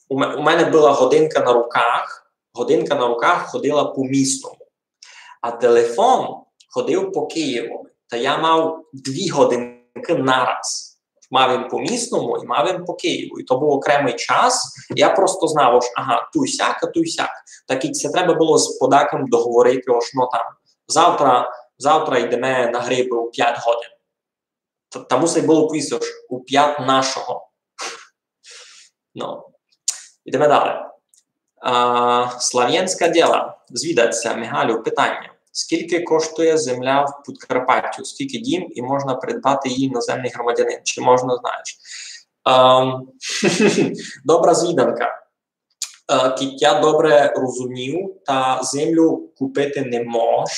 у ме- у мене была годинка на руках, годинка на руках ходила по місному, а телефон ходив по Києву. Та я мав дві годинкы нараз. Мав им по місному і мав им по Києву. І то быв окремый час. Я просто знав, ож ага, туй сяк, а туй сяк. Так і се треба было з подакым договорити, ож ну там, завтра, завтра йдеме на грибы у пять годин. Та, та мусить было писати, ож у пять нашого. Ну, йдеме дале. А, Славянська діла. Звідать ся, Мигалю, питання. Скільки коштує земля в Подкарпаттю? Скільки дім і можна придбати її іноземний громадянин? Чи можна, знаєш? Ем, добра звіданка. Е, кідь я добре розумів, та землю купити не мож,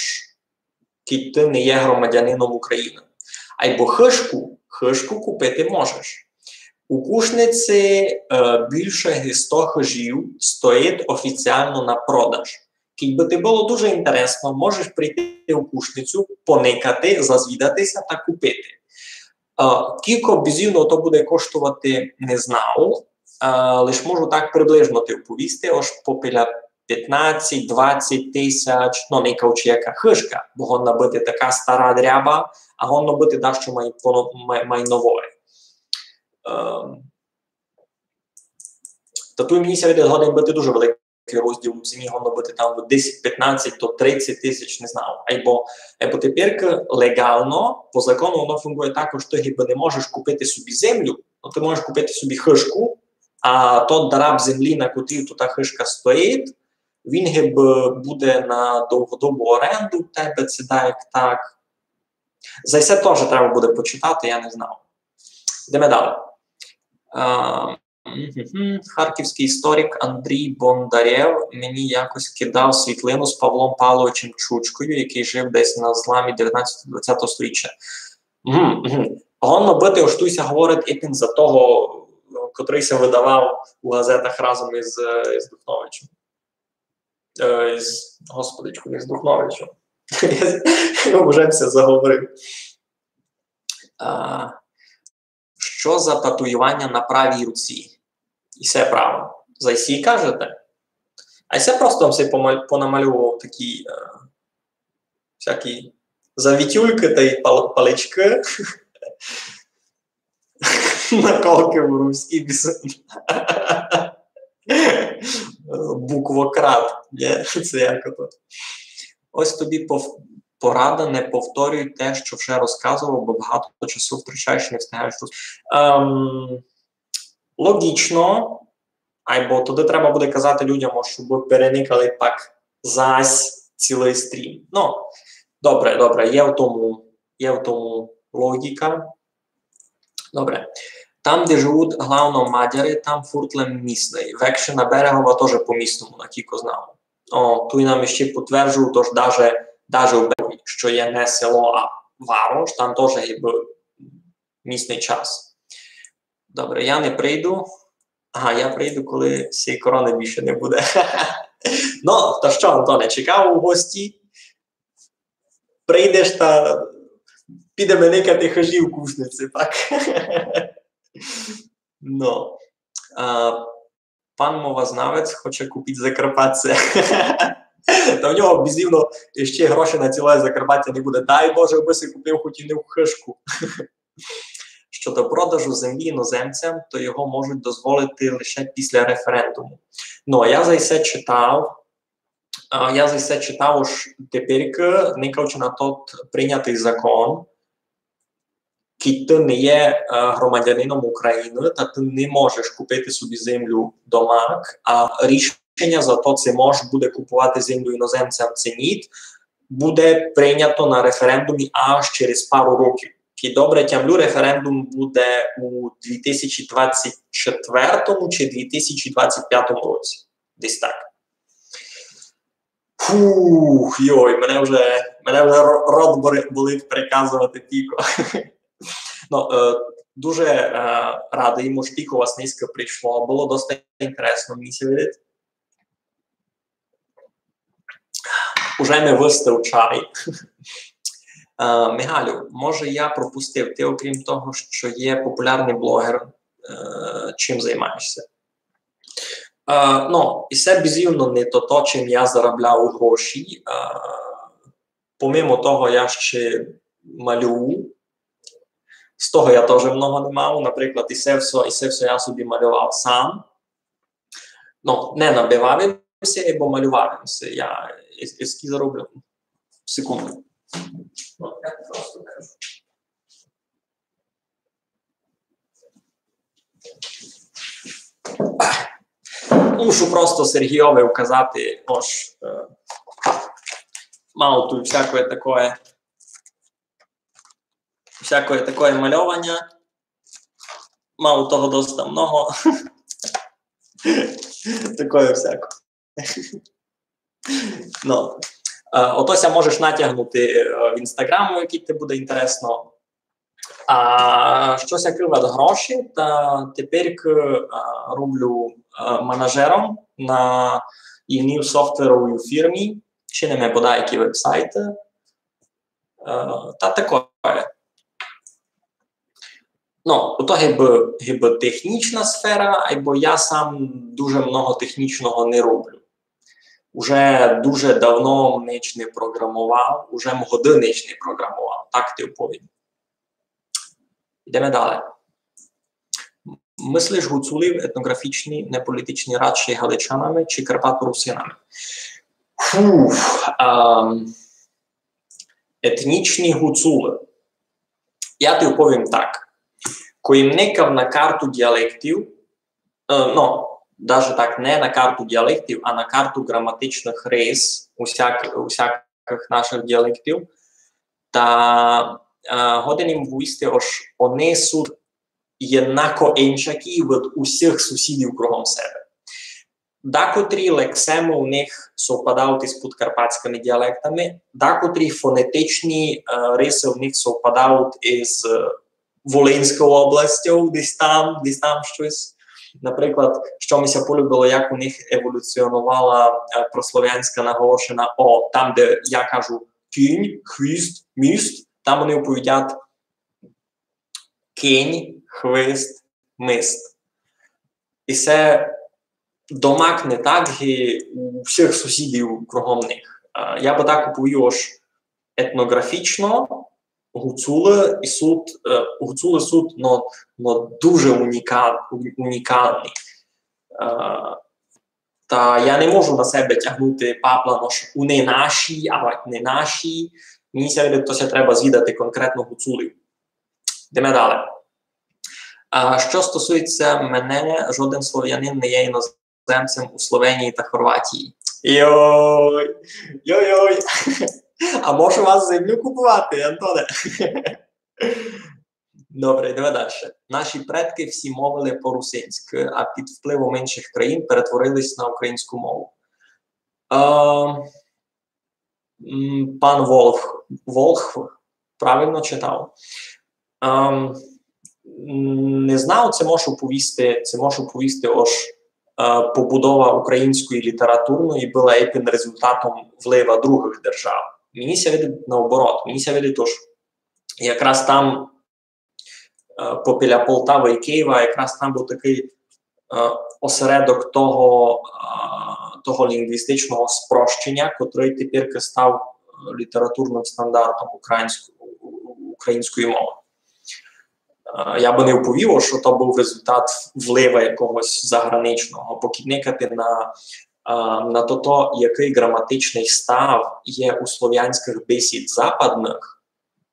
кідь ти не є громадянином України. Айбо хыжку, хыжку купити можеш. У Кушниці е, більше сто хыжів стоїть офіціално на продаж. Кідь би ти было дуже інтересно, можеш прийти у Кушницю, поникати, зазвідати ся та купити. Е, кілько бізівно то буде коштовати, не знав, е, лиш можу так приближно ти оповісти, ож попіля пятнадцять, двадцять тисяч, ну, не кажучи, яка хыжка, бо годна быти така стара дряба, а годно быти дашто май, воно май, май новоє. Ем, та туй мені ся видить, годен быти дуже великый розділ у ціні, годно быти там од десять, пятнадцять до тридцять тисяч, не знаю. Айбо, айбо тепер леґално, по закону воно фунґує так, што ты гибы не можеш купити собі землю, но ты можеш купити собі хыжку, а тот дараб землі, на котрій тота хыжка стоїть, він гибы буде на довгодобу оренду в тебе, ци даяк так. За се тоже треба буде почитати, я не знав. Йдеме далі. А, мгм. Харківський історик Андрій Бондарєв мені якось кидав світлину з Павлом Павловичем Чучкою, який жив десь на зламі девятнадцятого-двадцятого сторіччя. Мгм, мгм. Годно быти, ож туй ся говорить ипен за того, котрый ся выдавав у газетах разом із, е, із Духновичем. Е, із, господичку, із Духновичем. Уже ся заговорив. А, што за татуюваня на правій руці? І се право. За сі кажете? А се просто вам си помаль-, понамальовував такі, е, всякі завітюлькы та й пал-, паличкы. Наколкы в руській біс-, буквокрад, нє? Се як ото. Ось тобі пов-, порада, не повторюй те, що вже розказував, бо багато часу втрачаєш і не встигаєш роз-, ем, логічно, айбо тогды треба буде казати людям, ож щоб переникали пак зась цілый стрім. Ну, добре, добре, є в тому, є в тому логіка. Добре. Там, де живуть главно мадяри, там фурт лем місный. Векшина Берегова тоже по місному, накілько знам. О, туй нам іщи потверджують, тож даже, даже у Берегові, што є не село, а варош, там тоже гибы місный час. Добре, я не прийду. Ага, я прийду, коли сей короны більше не буде. Ну, та што, Антоне, чекав у гості? Прийдеш та підеме никати хыжі у Кушниці, так? Ну. А, пан мовознавець хоче купити Закарпатя. Та в нього бізівно іщи грошей на цілоє Закарпаття не буде. Дай Боже, бы си купив хоть і не хыжку. Щодо продажу землі іноземцям, то його можуть дозволити лише після референдуму. Ну, я за се читав, а, я за се читав, ож тепер, никавчи на тот прийнятый закон, кідь ты не є, е, громадянином України, та ты не можеш купити собі землю домак, а рішеня за то, ци мож буде купувати землю іноземцям, ци ні, буде прийнято на референдумі аж через пару років. Кідь добре тямлю, референдум буде у дві тисячі двадцять четвертому чи дві тисячі двадцять пятому році. Десь так. Фух, йой, мене вже, мене вже ро-, рот бори-, болить переказовати тілько. Ну, е, дуже, е, радый, ож тілько вас нынька прийшло. Было доста інтересно, мені ся видить. Уже ми выстав чай. Е, Мигалю, може, я пропустив, ти, окрім того, що є популярный блогер, е, чим займаєшся? Е, ну, і се бізівно не то, то, чим я заробляв гроші. Е, помимо того, я ще малюю. З того я тоже много не мав. Наприклад, і се всьо, і се всьо я собі малював сам. Ну, не набивав им ся, бо малював им ся. Я ес-, ескіз роблю. Секунду. Ну, я просто кажу. Мушу просто Сергійови вказати, ож, е, Мав туй всякоє такоє, всякоє такоє мальованя. Мав того доста много. Такоє всяко. Ну, е, ото ся можеш натягнути, е, в Інстаграму, як ти буде інтересно. А што ся крыват гроші, та тепер, е, роблю, е, менеджером на єдній софтверовій фірмі, чиниме подаякі вебсайты. Е, та такоє. Ну, то гибы, гибы технічна сфера, айбо я сам дуже много технічного не роблю. Уже дуже давно м нич не програмовав, уже м годы нич не програмовав, так ти оповім. Йдеме дале. Мыслиш, гуцулы етноґрафічні, не політичні, радше галичанами чи карпаторусинами? Фуф, ам, етнічні гуцулы. Я ти оповім так. Кой м никав на карту діалектів, е, ну, даже так, не на карту діалектів, а на карту ґраматичных рис усяк-, усякых нашых діалектів, та, е, годен им вывести, ож они суть єднако иншакі від усіх сусідів кругом себе. Дакотрі лексемы у них совпадають из подкарпатськыми діалектами, дакотрі фонетичні, е, рисы у них совпадають из, е, Волинською областю, десь там, десь там штось. Наприклад, што ми ся полюбило, як у них еволюціонувала, е, прославянська наголошена о, там, де я кажу кінь, хвіст, міст, там они оповідять кінь, хвіст, міст. И се домакне так ги у всіх сусідів кругом них. Е, я бы так оповів, ож етноґрафічно гуцулы и суть, е, гуцулы суть, но, но дуже унікал-, у-, унікалні. Е, та я не можу на себе тягнути паплан, ож они наші, авадь не наші. Мені ся видить, то ся треба звідати конкретно гуцулів. Йдеме дале. А што стосується мене, жоден слов'янин не є іноземцем у Словенії та Хорватії. Йой, йой-йой. А можу вас землю купувати, Антоне? Добре, йдеме дальше. Наші предки всі мовили по-русинськы, а під впливом інших країн перетворились на українську мову. Е, м, пан Волх, Волхв, правильно читав? Ем, м, не знав, ци можу повісти, ци можу повісти, ож, е, побудова української літературної была епен результатом влива другых держав. Мені ся видить наоборот. Мені ся видить, ож якраз там, е, попіля Полтавы и Києва, якраз там быв такый, е, осередок того, е, того лінґвістичного спрощеня, котрый тепер став, е, літературным стандартом українсько-, української мовы. Е, я бы не оповів, што то быв результат влива якогось заграничного, покідникати на, е, на тото, якый ґраматичный став є у словянськых бесід западных,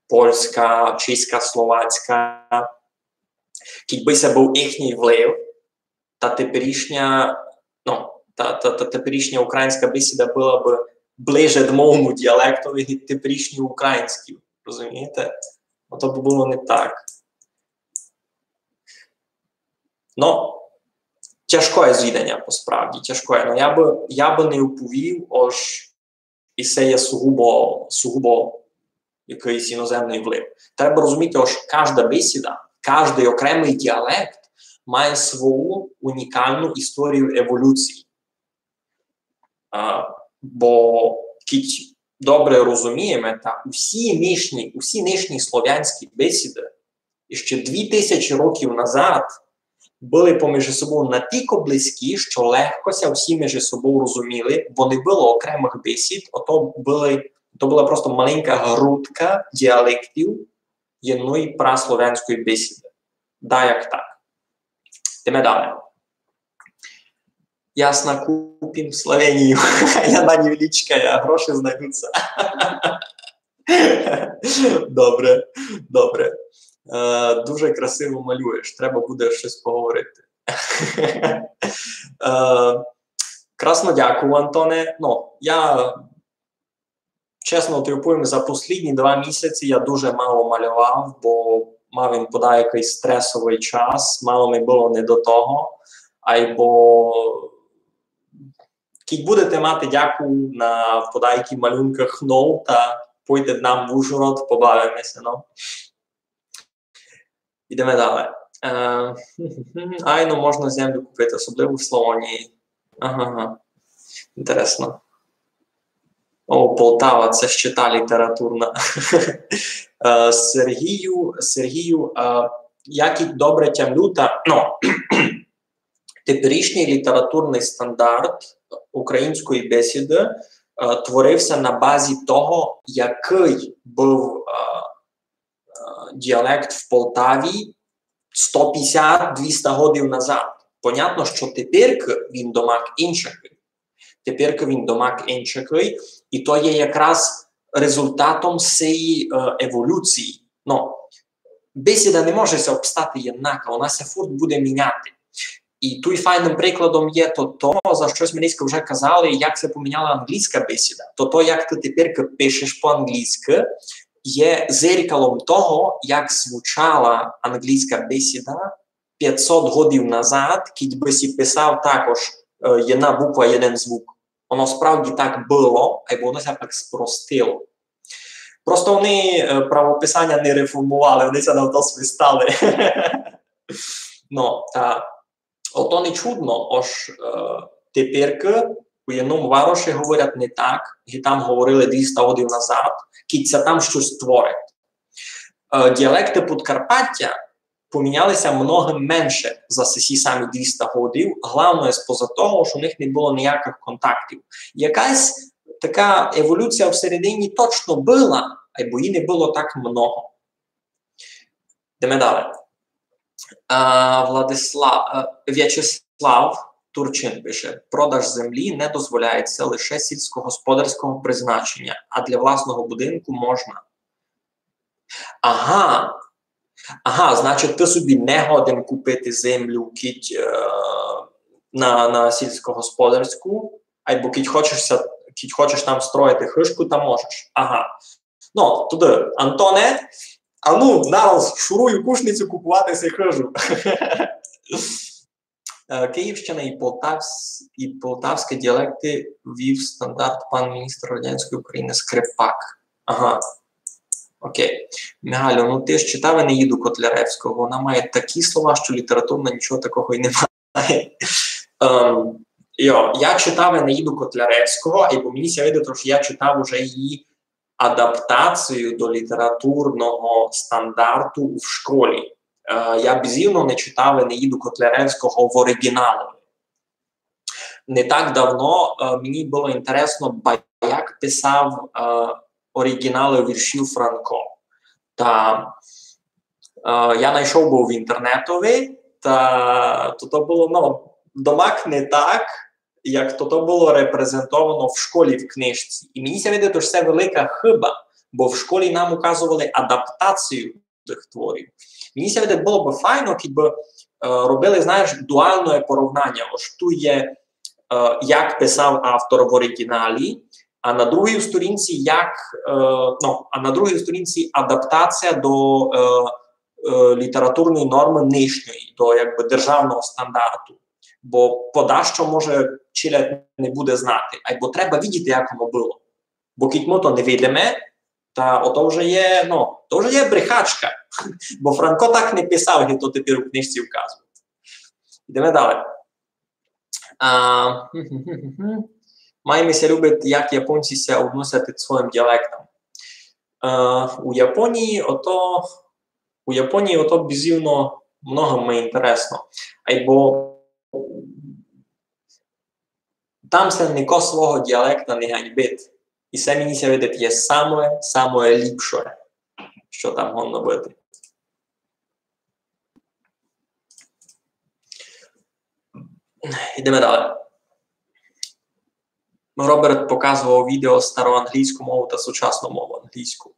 польська, чеська, словацька. Кідь бы се быв їхній влив, та теперішня, ну, та, та, та теперішня українська бесіда была бы ближе до мовному діалектови, ги теперішній українській. Розумієте? Ото бы было не так. Ну, тяжкоє звіданя, по справді, тяжкоє. Ну, я бы, я бы не оповів, ож и се є сугубо, сугубо якыйсь іноземный влив. Треба розуміти, ож кажда бесіда, каждый окремый діалект має свою унікалну історію еволюції. А, бо кідь добре розумієме, та усі нынішні, усі нынішні словянські бесіды іщи дві тисячі років назад были поміж собою натілько близькі, што легко ся всі між собою розуміли, бо не было окремых бесід, ото были, то была просто маленька грудка діалектів єдної прасловянської бесіды. Даяк так. Йдеме дале. Ясно, купим Словенію. Я на ній лічкаю, а гроші знайдуться. Добре, добре. Е, дуже красиво малюєш, треба буде штось поговорити. Е, красно дякую, Антоне. Ну, я чесно тобі повім, за послідні два місяці я дуже мало малював, бо мав им подаякый стресовый час, мало ми было не до того, айбо кідь будете мати дяку на подаякі малюнкы хнов, та пойте нам в Ужгород, побавиме ся, но. Ідеме дале. Е, айно, можна землю купити, особливо в Славонії. Ага, ага. Інтересно. О, Полтава, се ще та літературна. Е, Сергію, Сергію, е, як і добре тямлю, та, ну, теперішній літературный стандарт української бесіды, е, творив ся на базі того, якый быв, е, е, діалект в Полтаві сто пятдесят, двіста годів назад. Понятно, што теперькы він домак иншакый. Теперькы він домак иншакый, і то є якраз резултатом сеї, е, еволюції. Но, бесіда не може ся обстати єднака, она ся фурт буде міняти. І туй файным прикладом є то, то, за штось ми нынька вже казали, як ся поміняла англійска бесіда. То, то, як ты теперькы пишеш по-англійскы, є зеркалом того, як звучала англійска бесіда пятсот годів назад, кідь бы сі писав також, е, єдна буква, єден звук. Оно справді так было, айбо оно ся так спростило. Просто они, е, правописаня не реформовали, они ся на то свистали. Но, та, ото не чудно, ож, е, теперькы у єдному вароші говорять не так, як там говорили двіста годів назад, кідь ся там штось творить. Е, діалекты Подкарпатя поміняли ся много менше за сесі самі двіста годів, главно є споза того, што у них не было ниякых контактів. Якась така еволюція всередині точно была, айбо її не было так много. Йдеме дале. А, Владислав, е, Вячеслав Турчин пише: «Продаж землі не дозволяється, лише сільськогосподарського призначення, а для власного будинку можна». Ага. Ага, значить, ты собі не годен купити землю, кідь, е, на, на сільськогосподарську, айбо кідь хочеш ся, кідь хочеш там строїти хыжку, та можеш. Ага. Но, туды, Антоне, ану, нараз шуруй у Кушницю купувати си хыжу. Е, Київщина і Полтавс-, і полтавські діалекти ввів стандарт пан міністр радянської України Скрипак. Ага. Окей. Мигалю, ну ти ж читав «Не їду Котляревського». Вона має такі слова, що літературно нічого такого і немає. Ем, йо, я читав «Не їду Котляревського», айбо мені ся видить, що я читав уже її адаптацію до літературного стандарту в школі. Е, я бизівно не читав «Не їду Котляревського» в оригіналови. Не так давно, е, мені было інтересно, ба-, як писав, е, оригіналы віршів Франко. Та, е, я найшов быв в інтернетови, та то, то было, ну, домак не так, як то, то было репрезентовано в школі в книжці. І мені ся видить, што се велика хыба, бо в школі нам указовали адаптацію тых творів. Мені ся видить, было бы файно, кідь бы, е, робили, знаєш, дуалне порівняня. Ож туй є, е, як писав автор в оригіналі, а на другій сторінці як, е, ну, а на другій сторінці адаптація до, е, е, літературної нормы нынішньої, до, якбы, державного стандарту. Бо подашто, може, челядь не буде знати, айбо треба видіти, як воно было. Бо кідь мы то не видиме, та ото вже є, ну, то вже є брехачка. Бо Франко так не писав, як то тепер у книжці вказують. Йдеме дале. А, май ми ся любить, як японці ся односять ид своїм діалектам. Е, у Японії ото, у Японії ото бизівно много май інтересно. Айбо там ся нико свого діалекта не ганьбить. І се мені ся видить є самоє, самоє ліпшоє, што там годно быти. Йдеме дале. Роберт показовав відео староанглійську мову та сучасну мову англійську.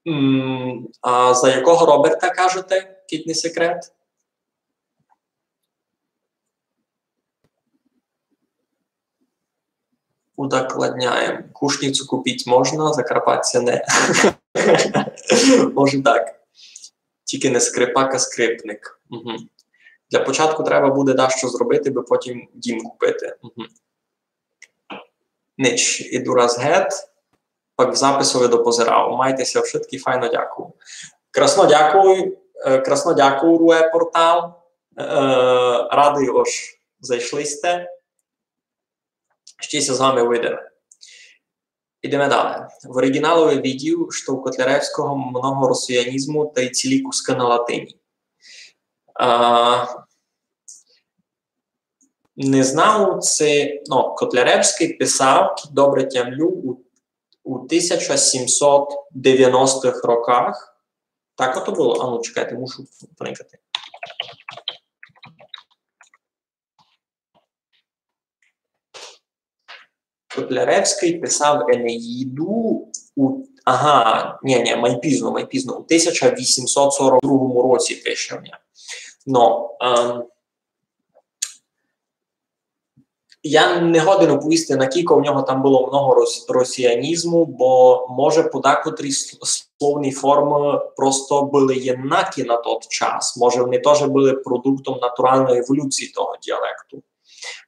М, а за якого Роберта кажете, кідь не секрет? Удакладняєм. Кушнївцу купити можна, закарпатця не. Може так. Тільки не скрипак, а скрипник. Угу. Для початку треба буде дашто зробити, бы потім дім купити. Угу. Нич, іду раз гет, пак в записови допозирав. Майте ся вшыткі, файно дякую. Красно дякую, е, красно дякую, Руе Портал. Е, радый, ож зайшли сьте. Ще ся з вами увидиме. Ідеме дале. В оригіналови видїв, што у Котляревського много росіянізму тай цїлі кускы на латинї. А, не знав, ци, ну, Котляревськый писав, кідь добре тямлю, у, у тисяча сімсот девяностых роках. Так ото было? А ну, чекайте, мушу поникати. Котляревськый писав Енеїду у, ага, нї, нї, май пізно, май пізно, у тисяча вісімсот сорок другому році пише в ня. Но, ем, я не годен оповісти, накілько в нього там было много рос-, росіянізму, бо, може, подакотрі с-, словні формы просто были єднакі на тот час. Може, они тоже были продуктом натуралної еволюції того діалекту.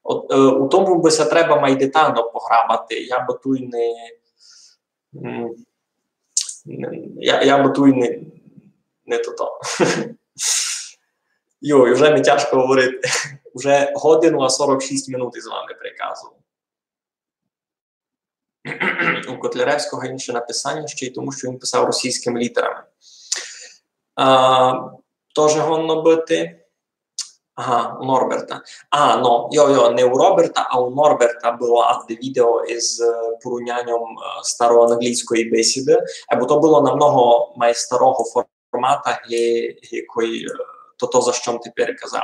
От, е, у тому бы ся треба май детално пограбати. Я бы туй не, м, не, я, я бы туй не, не тото. Йой, уже ми тяжко говорити. Уже годину а сорок шість минут із вами приказую. У Котляревського інше написаня, ще й тому, што він писав російськыми літерами. А, тоже годно быти. Ага, у Норберта. А, но, йо, йо, не у Роберта, а у Норберта было адде відео із, е, порівняньом, е, староанглійської бесіды, е, бо то было намного май старого формата, ги, ги кой, е, тото, за што м тепер казав.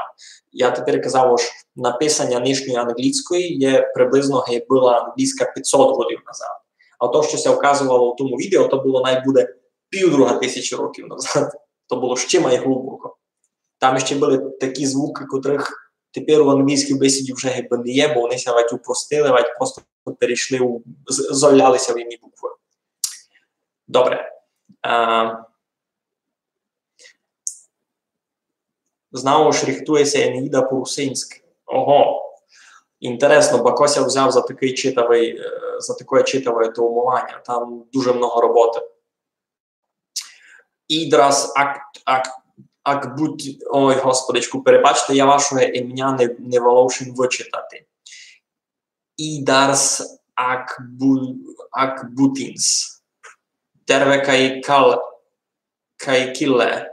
Я тепер казав, ож написаня нынішньої англійської є приблизно, ги была англійська пятьсот годів назад. А то, што ся вказовало в тому відео, то было най буде півдруга тисячі років назад. То было ще май глубоко. Там ще были такі звукы, котрых тепер у англійській бесіді вже гибы не є, бо они ся вадь упростили, вадь просто перейшли у, з-, золяли ся в єдні буквы. Добре. А, знову ж рихтує ся Енеїда по-русинськы. Ого. Інтересно, бо ко ся взяв за такый читавый, е, за такоє читавоє толмованя. Там дуже много роботы. Ідрас Ак-, Ак-, Акбут-, ой, господичку, перебачте, я вашого імня не, не воловшен вычитати. Ідарс Акбу-, Акбутінс. Терве Кайкал-, Кайкіле.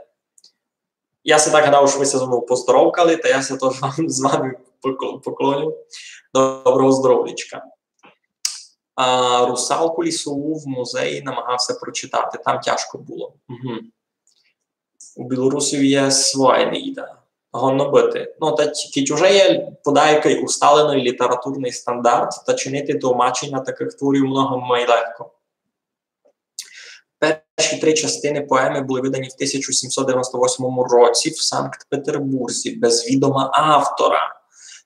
Я ся так гадав, што вы ся зо мнов поздоровкали, та я ся тож вам, з вами покло-, поклоню. Доброго здоровлічка. А, «Русалку лісову» в музеї намагав ся прочитати. Там тяжко было. Угу. У білорусів є своя Енеїда. Годно быти. Ну, та т-, кідь уже є подаякый усталеный літературный стандарт, та чинити толмаченя такых творів много май легко. Перші три частины поемы были выдані в тисяча сімсот девяносто восьмому році в Санкт-Петербурзі без відома автора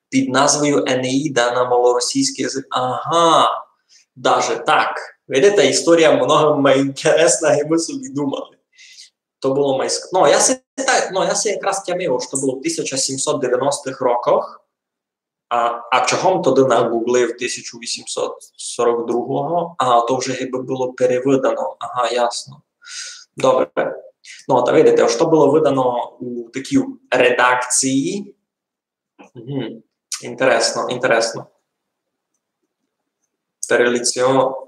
під назвою «Енеїда на малоросійськый язык». Ага, даже так. Видите, історія много май інтересна, ги мы собі думали. То было май ск-, ну, я си так, ну, я си якраз тямив, што было в тисяча сімсот девяностых роках, а, а чого м тогды нагуглив тисяча вісімсот сорок другого? А, то вже гибы было перевыдано. Ага, ясно. Добре. Ну, та видите, ож то было выдано у такій редакції. Угу. Інтересно, інтересно. Переліціо-,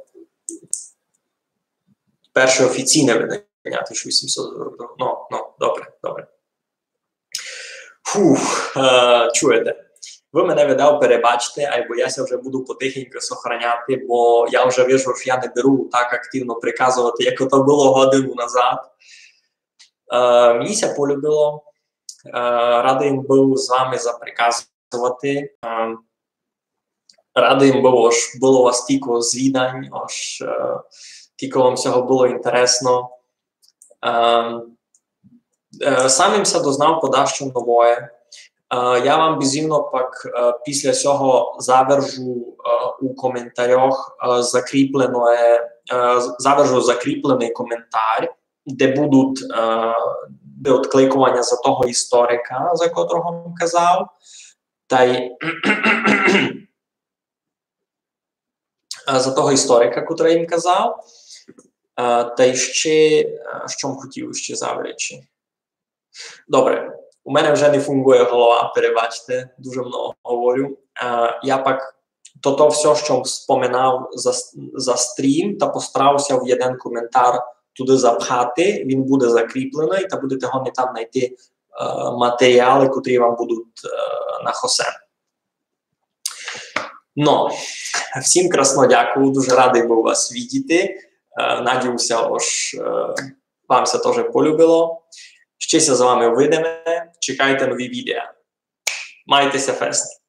перше офіційне выданя тисяча вісімсот сорок другого. Ну, ну, добре, добре. Фух, е, чуєте. Вы мене, видав, перебачте, айбо я ся вже буду потихеньку сохраняти, бо я вже вижу, што я не беру так активно приказовати, як ото было годину назад. Е, мені ся полюбило. Е, радый им быв з вами заприказовати. Е, радый им быв, ож было у вас тілько звідань, ож, е, тілько вам всього было інтересно. Е, е, сам им ся дознав подашто новоє. Е, я вам бізівно пак, е, після сього завержу, е, у коментарьох, е, закріпленоє, е, з-, завержу закріпленый коментар, де будуть, е, де одкликованя за того історика, за котрого вам казав, тай е, за того історика, котрый им казав. Е, тай ще, е, што м хотів ще заверечи. Добре, у мене вже не фунґує голова, перебачте, дуже много говорю. Е, я пак тото всьо, што м споминав за, за стрім, та постарав ся в єден коментар туды запхати, він буде закріпленый, та будете годні там найти, е, матеріалы, котрі вам будуть, е, на хосен. Но, всім красно дякую, дуже радый быв вас видіти. Е, надію ся, ож, е, вам ся тоже полюбило. Ще ся з вами увидиме, чекайте нові відео. Майте ся фест.